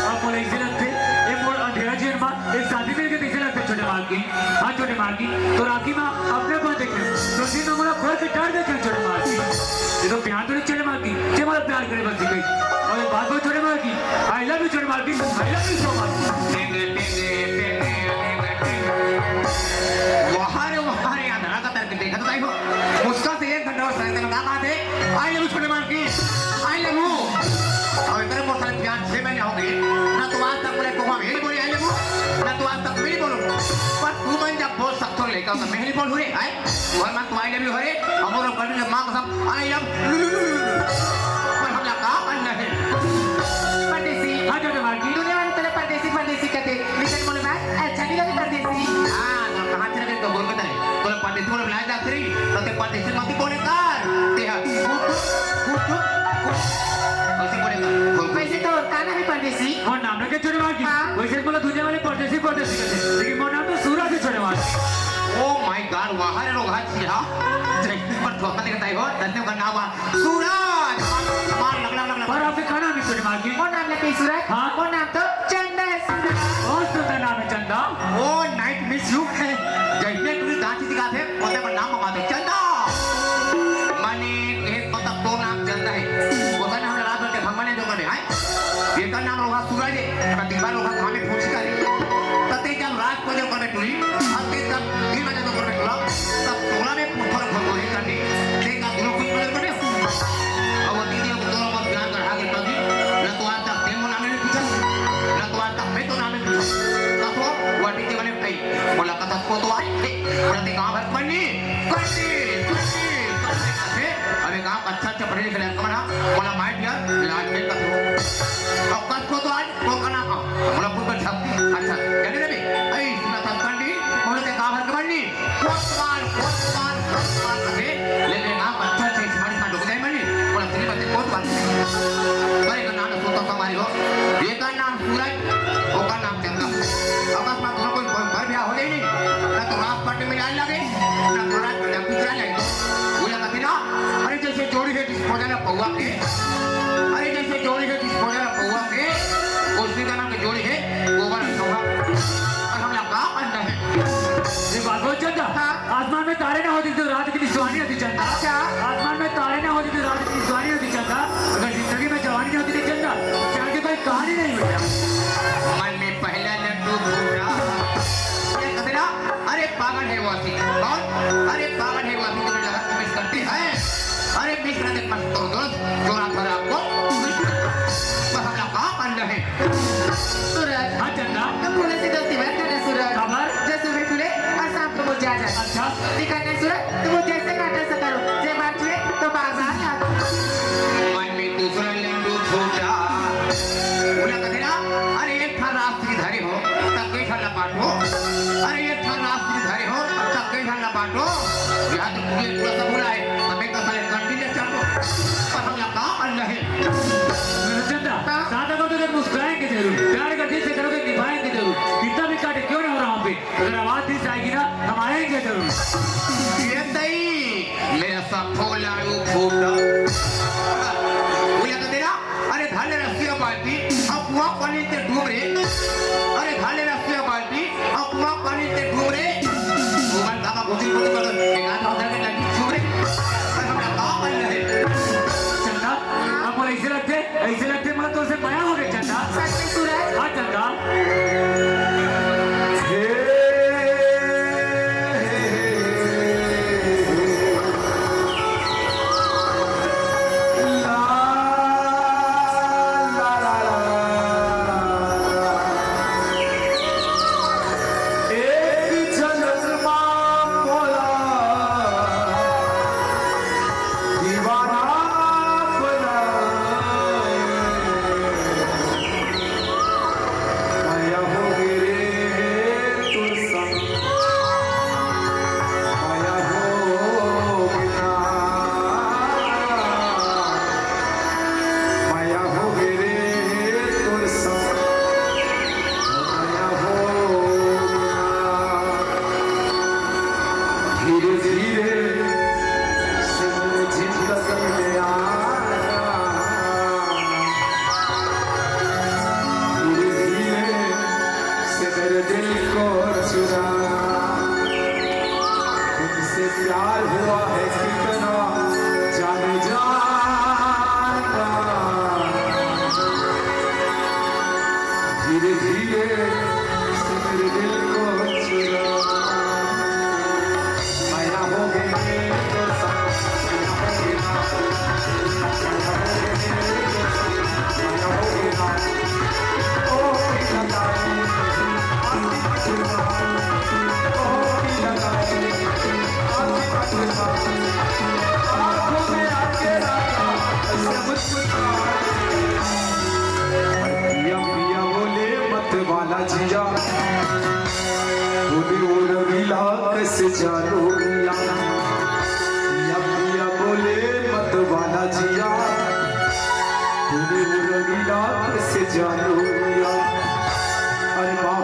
अब मोला ऐसे लगथे, ये मोर अंधेरा जीवन मा, एक शादी मिल के कैसे लगथे छोटे मालकिन। हाँ, छोटे मालकिन, तोर आँखी मा अपने को देखे, तो दिन में मोला खोल के डर देखे, छोटे मालकिन। ये तो प्यार तो नहीं, छोटे मालकिन, ये मोला प्यार करे बस सिखाई। और एक बात बोल, छोटे मालकिन, I love you, छोटे मालकिन, I love you so much। वाह रे, वाह रे, अंधरा का तरफ देखा तो ताई हो। मुस्कान से एक घंटा और साढ़े तीन का बात है। I love you, छोटे मालकिन, I love you। और इतने बहुत सारे प्यार छह महीने हो गए, ना तो आज तक बोले, तुम मेरी बोली I love you, ना तो आज तक मेरी बोलो। पर तू मन जब बोल सकते हो, लेकर तो मैं नहीं बोलूँ रे, आए? और मैं तो I love you हरे, अब और कभी जब माँ कसम, I love you। पर हम लोग का मन नहीं। परदेसी। हाँ, छोटे मालकिन। दुनिया वाले तेरे परदेसी, परदेसी कहते, लेकिन बोले, मैं अच्छा नहीं लगे परदेसी। हाँ, तो कहाँ चले गए तो बोल के तने। बोले, परदेसी बोले, बुलाया जा श्री, तो ते परदेसी मत बोले कर। ते हाँ, फुट, फुट, फुट। ऐसे बोले कर। वैसे तो का नाम है परदेसी? मोर नाम रखे छोटे मालकिन। हाँ। वैसे बोला दुनिया वाले परदेसी, परदेसी कहते, लेकिन मोर नाम तो सूरज है छोटे मालकिन। Oh my God, वाह रे रोगा जी, हाँ। जय पर धोखा नहीं करता है, धन्य का नाम है सूरज। मार, मार, लग, लग, लग, लग। पर आपके का नाम है छोटे मालकिन? मोर नाम लगे सूरज। हाँ। मोर नाम तो चंदा है सूरज। बहुत सुंदर नाम है चंदा। Oh, night miss you। जैसे तुझे दांत दिखाते, बोलते पर नाम बता दे, चंदा। माने, एक मतलब दो नाम चंदा है। वो कहना हम रात में भगवान ने जो करे, हाँ? एकर नाम रहा सूरज है, प्रतिभा लोग हमें पूछ कर। तते जब रात को जो करे टूरी, अब ते जब दिन में जो करे टूरा, तब टोला में पुथर भगोरी करनी, ते का दोनों कुछ मदद करे। अब वो दीदी को दोनों मत ज्ञान कर आगे तभी, न तो आज तक ते मोला नहीं पूछा, न तो आज तक मैं तो ना नहीं पूछा। तब वो, वो दीदी वाले कही, बोला कथा को तो आई, बोला ते गाँव भर बनी, करती, करती, करती, करती। अबे गाँव अच्छा अच्छा पढ़े लिखे लड़का बना, बोला my dear, लाज में कथो। अब कस को तो आज, को करना का, बोला फुट पर छप, अच्छा, जाने दे बे, ऐ सुना था पंडी, बोले ते गाँव भर के पंडी, कोतवाल, कोतवाल, कोतवाल कहे, ले ले गाँव अच्छा अच्छा इस मारी सा डुक जाए मंडी, बोला तेरी बच्चे कोतवाल। बड़े का नाम सोता था हमारी हो, ये का नाम सूरज, वो का नाम चंदा। अब बस मैं दोनों को घर ब्याह हो जाए नहीं, ना तो रात पार्टी में जाने लगे, ना तो रात में पिछड़ा जाए। बोला कभी ना, अरे जैसे जोड़ी है डिस्पोजल पौवा के, अरे जैसे जोड़ी है डिस्पोजल पौवा के, उसने का नाम जोड़ी है गोबर है सौवा। और हम लोग का अंडा है। ये बात बहुत चंदा। हाँ। आसमान में तारे ना होते तो रात की निशानी होती चंदा। अच्छा। आसमान में तारे ना होते तो रात की निशानी होती चंदा। अगर जिंदगी में जवानी नहीं होती तो चंदा, प्यार की कोई कहानी नहीं मिलता। मन में पहला लड्डू फूटा। ये कतरा? अरे पागल है वो आशिक। कौन? अरे पागल है वो आशिक, तुम्हें लगा तुम्हें करते हैं। अरे मिस रहे मत तो दोस्त, जो रात भर आपको बस हम लोग का अंडा है। सूरज। हाँ चंदा। तुम फूले से दोस्ती मत करना सूरज। खबर? जैसे भी फूले और शाम को मुझे आ जाए। अच्छा। दिखाना सूरज, तुम मुझे ऐसे काटा सतारो, जे बार छुए तो बार बार याद। मन में दूसरा लड्डू फूटा। बोला कथे ना, अरे एक ठा राष्ट्रीय धरे हो, तब के ठा लपाटो। अरे एक ठा राष्ट्रीय धरे हो, तब के ठा लपाटो। यहाँ तो पूरे पूरा सब बुलाए, तब एक साले कंटिन्यू चाटो। पर हम लोग का अंडा है। चंदा, हाँ? सादा को तो जब मुस्कुराएंगे जरूर, प्यार का दिल से करोगे, निभाएंगे जरूर। कितना भी काटे क्यों ना हो रहा हम पे, अगर आवाज दी जाएगी ना, हम आएंगे जरूर। ये दई, मेरा सा फोला रू फूटा। बोला तो तेरा, अरे धाले रस्सिया बाल्टी, अब कुआ पानी ते डूब रे। अरे धाले रस्सिया बाल्टी, अब कुआ पानी ते डूब रे। भगवान बाबा गुजरी गुजरी कर दे, एक आध हजार के लगी छुप रे। पर हम लोग का बन रहे। चंदा, अब बोला इसे लगते, इसे लगते, मैं तो उसे मया हो गए चंदा। सच में सूरज? हाँ चंदा। जिया, बोले ओ रंगीला कैसे जानो मिया, या पिया बोले मत वाला जिया, बोले ओ रंगीला कैसे जानो मिया। अरे बाप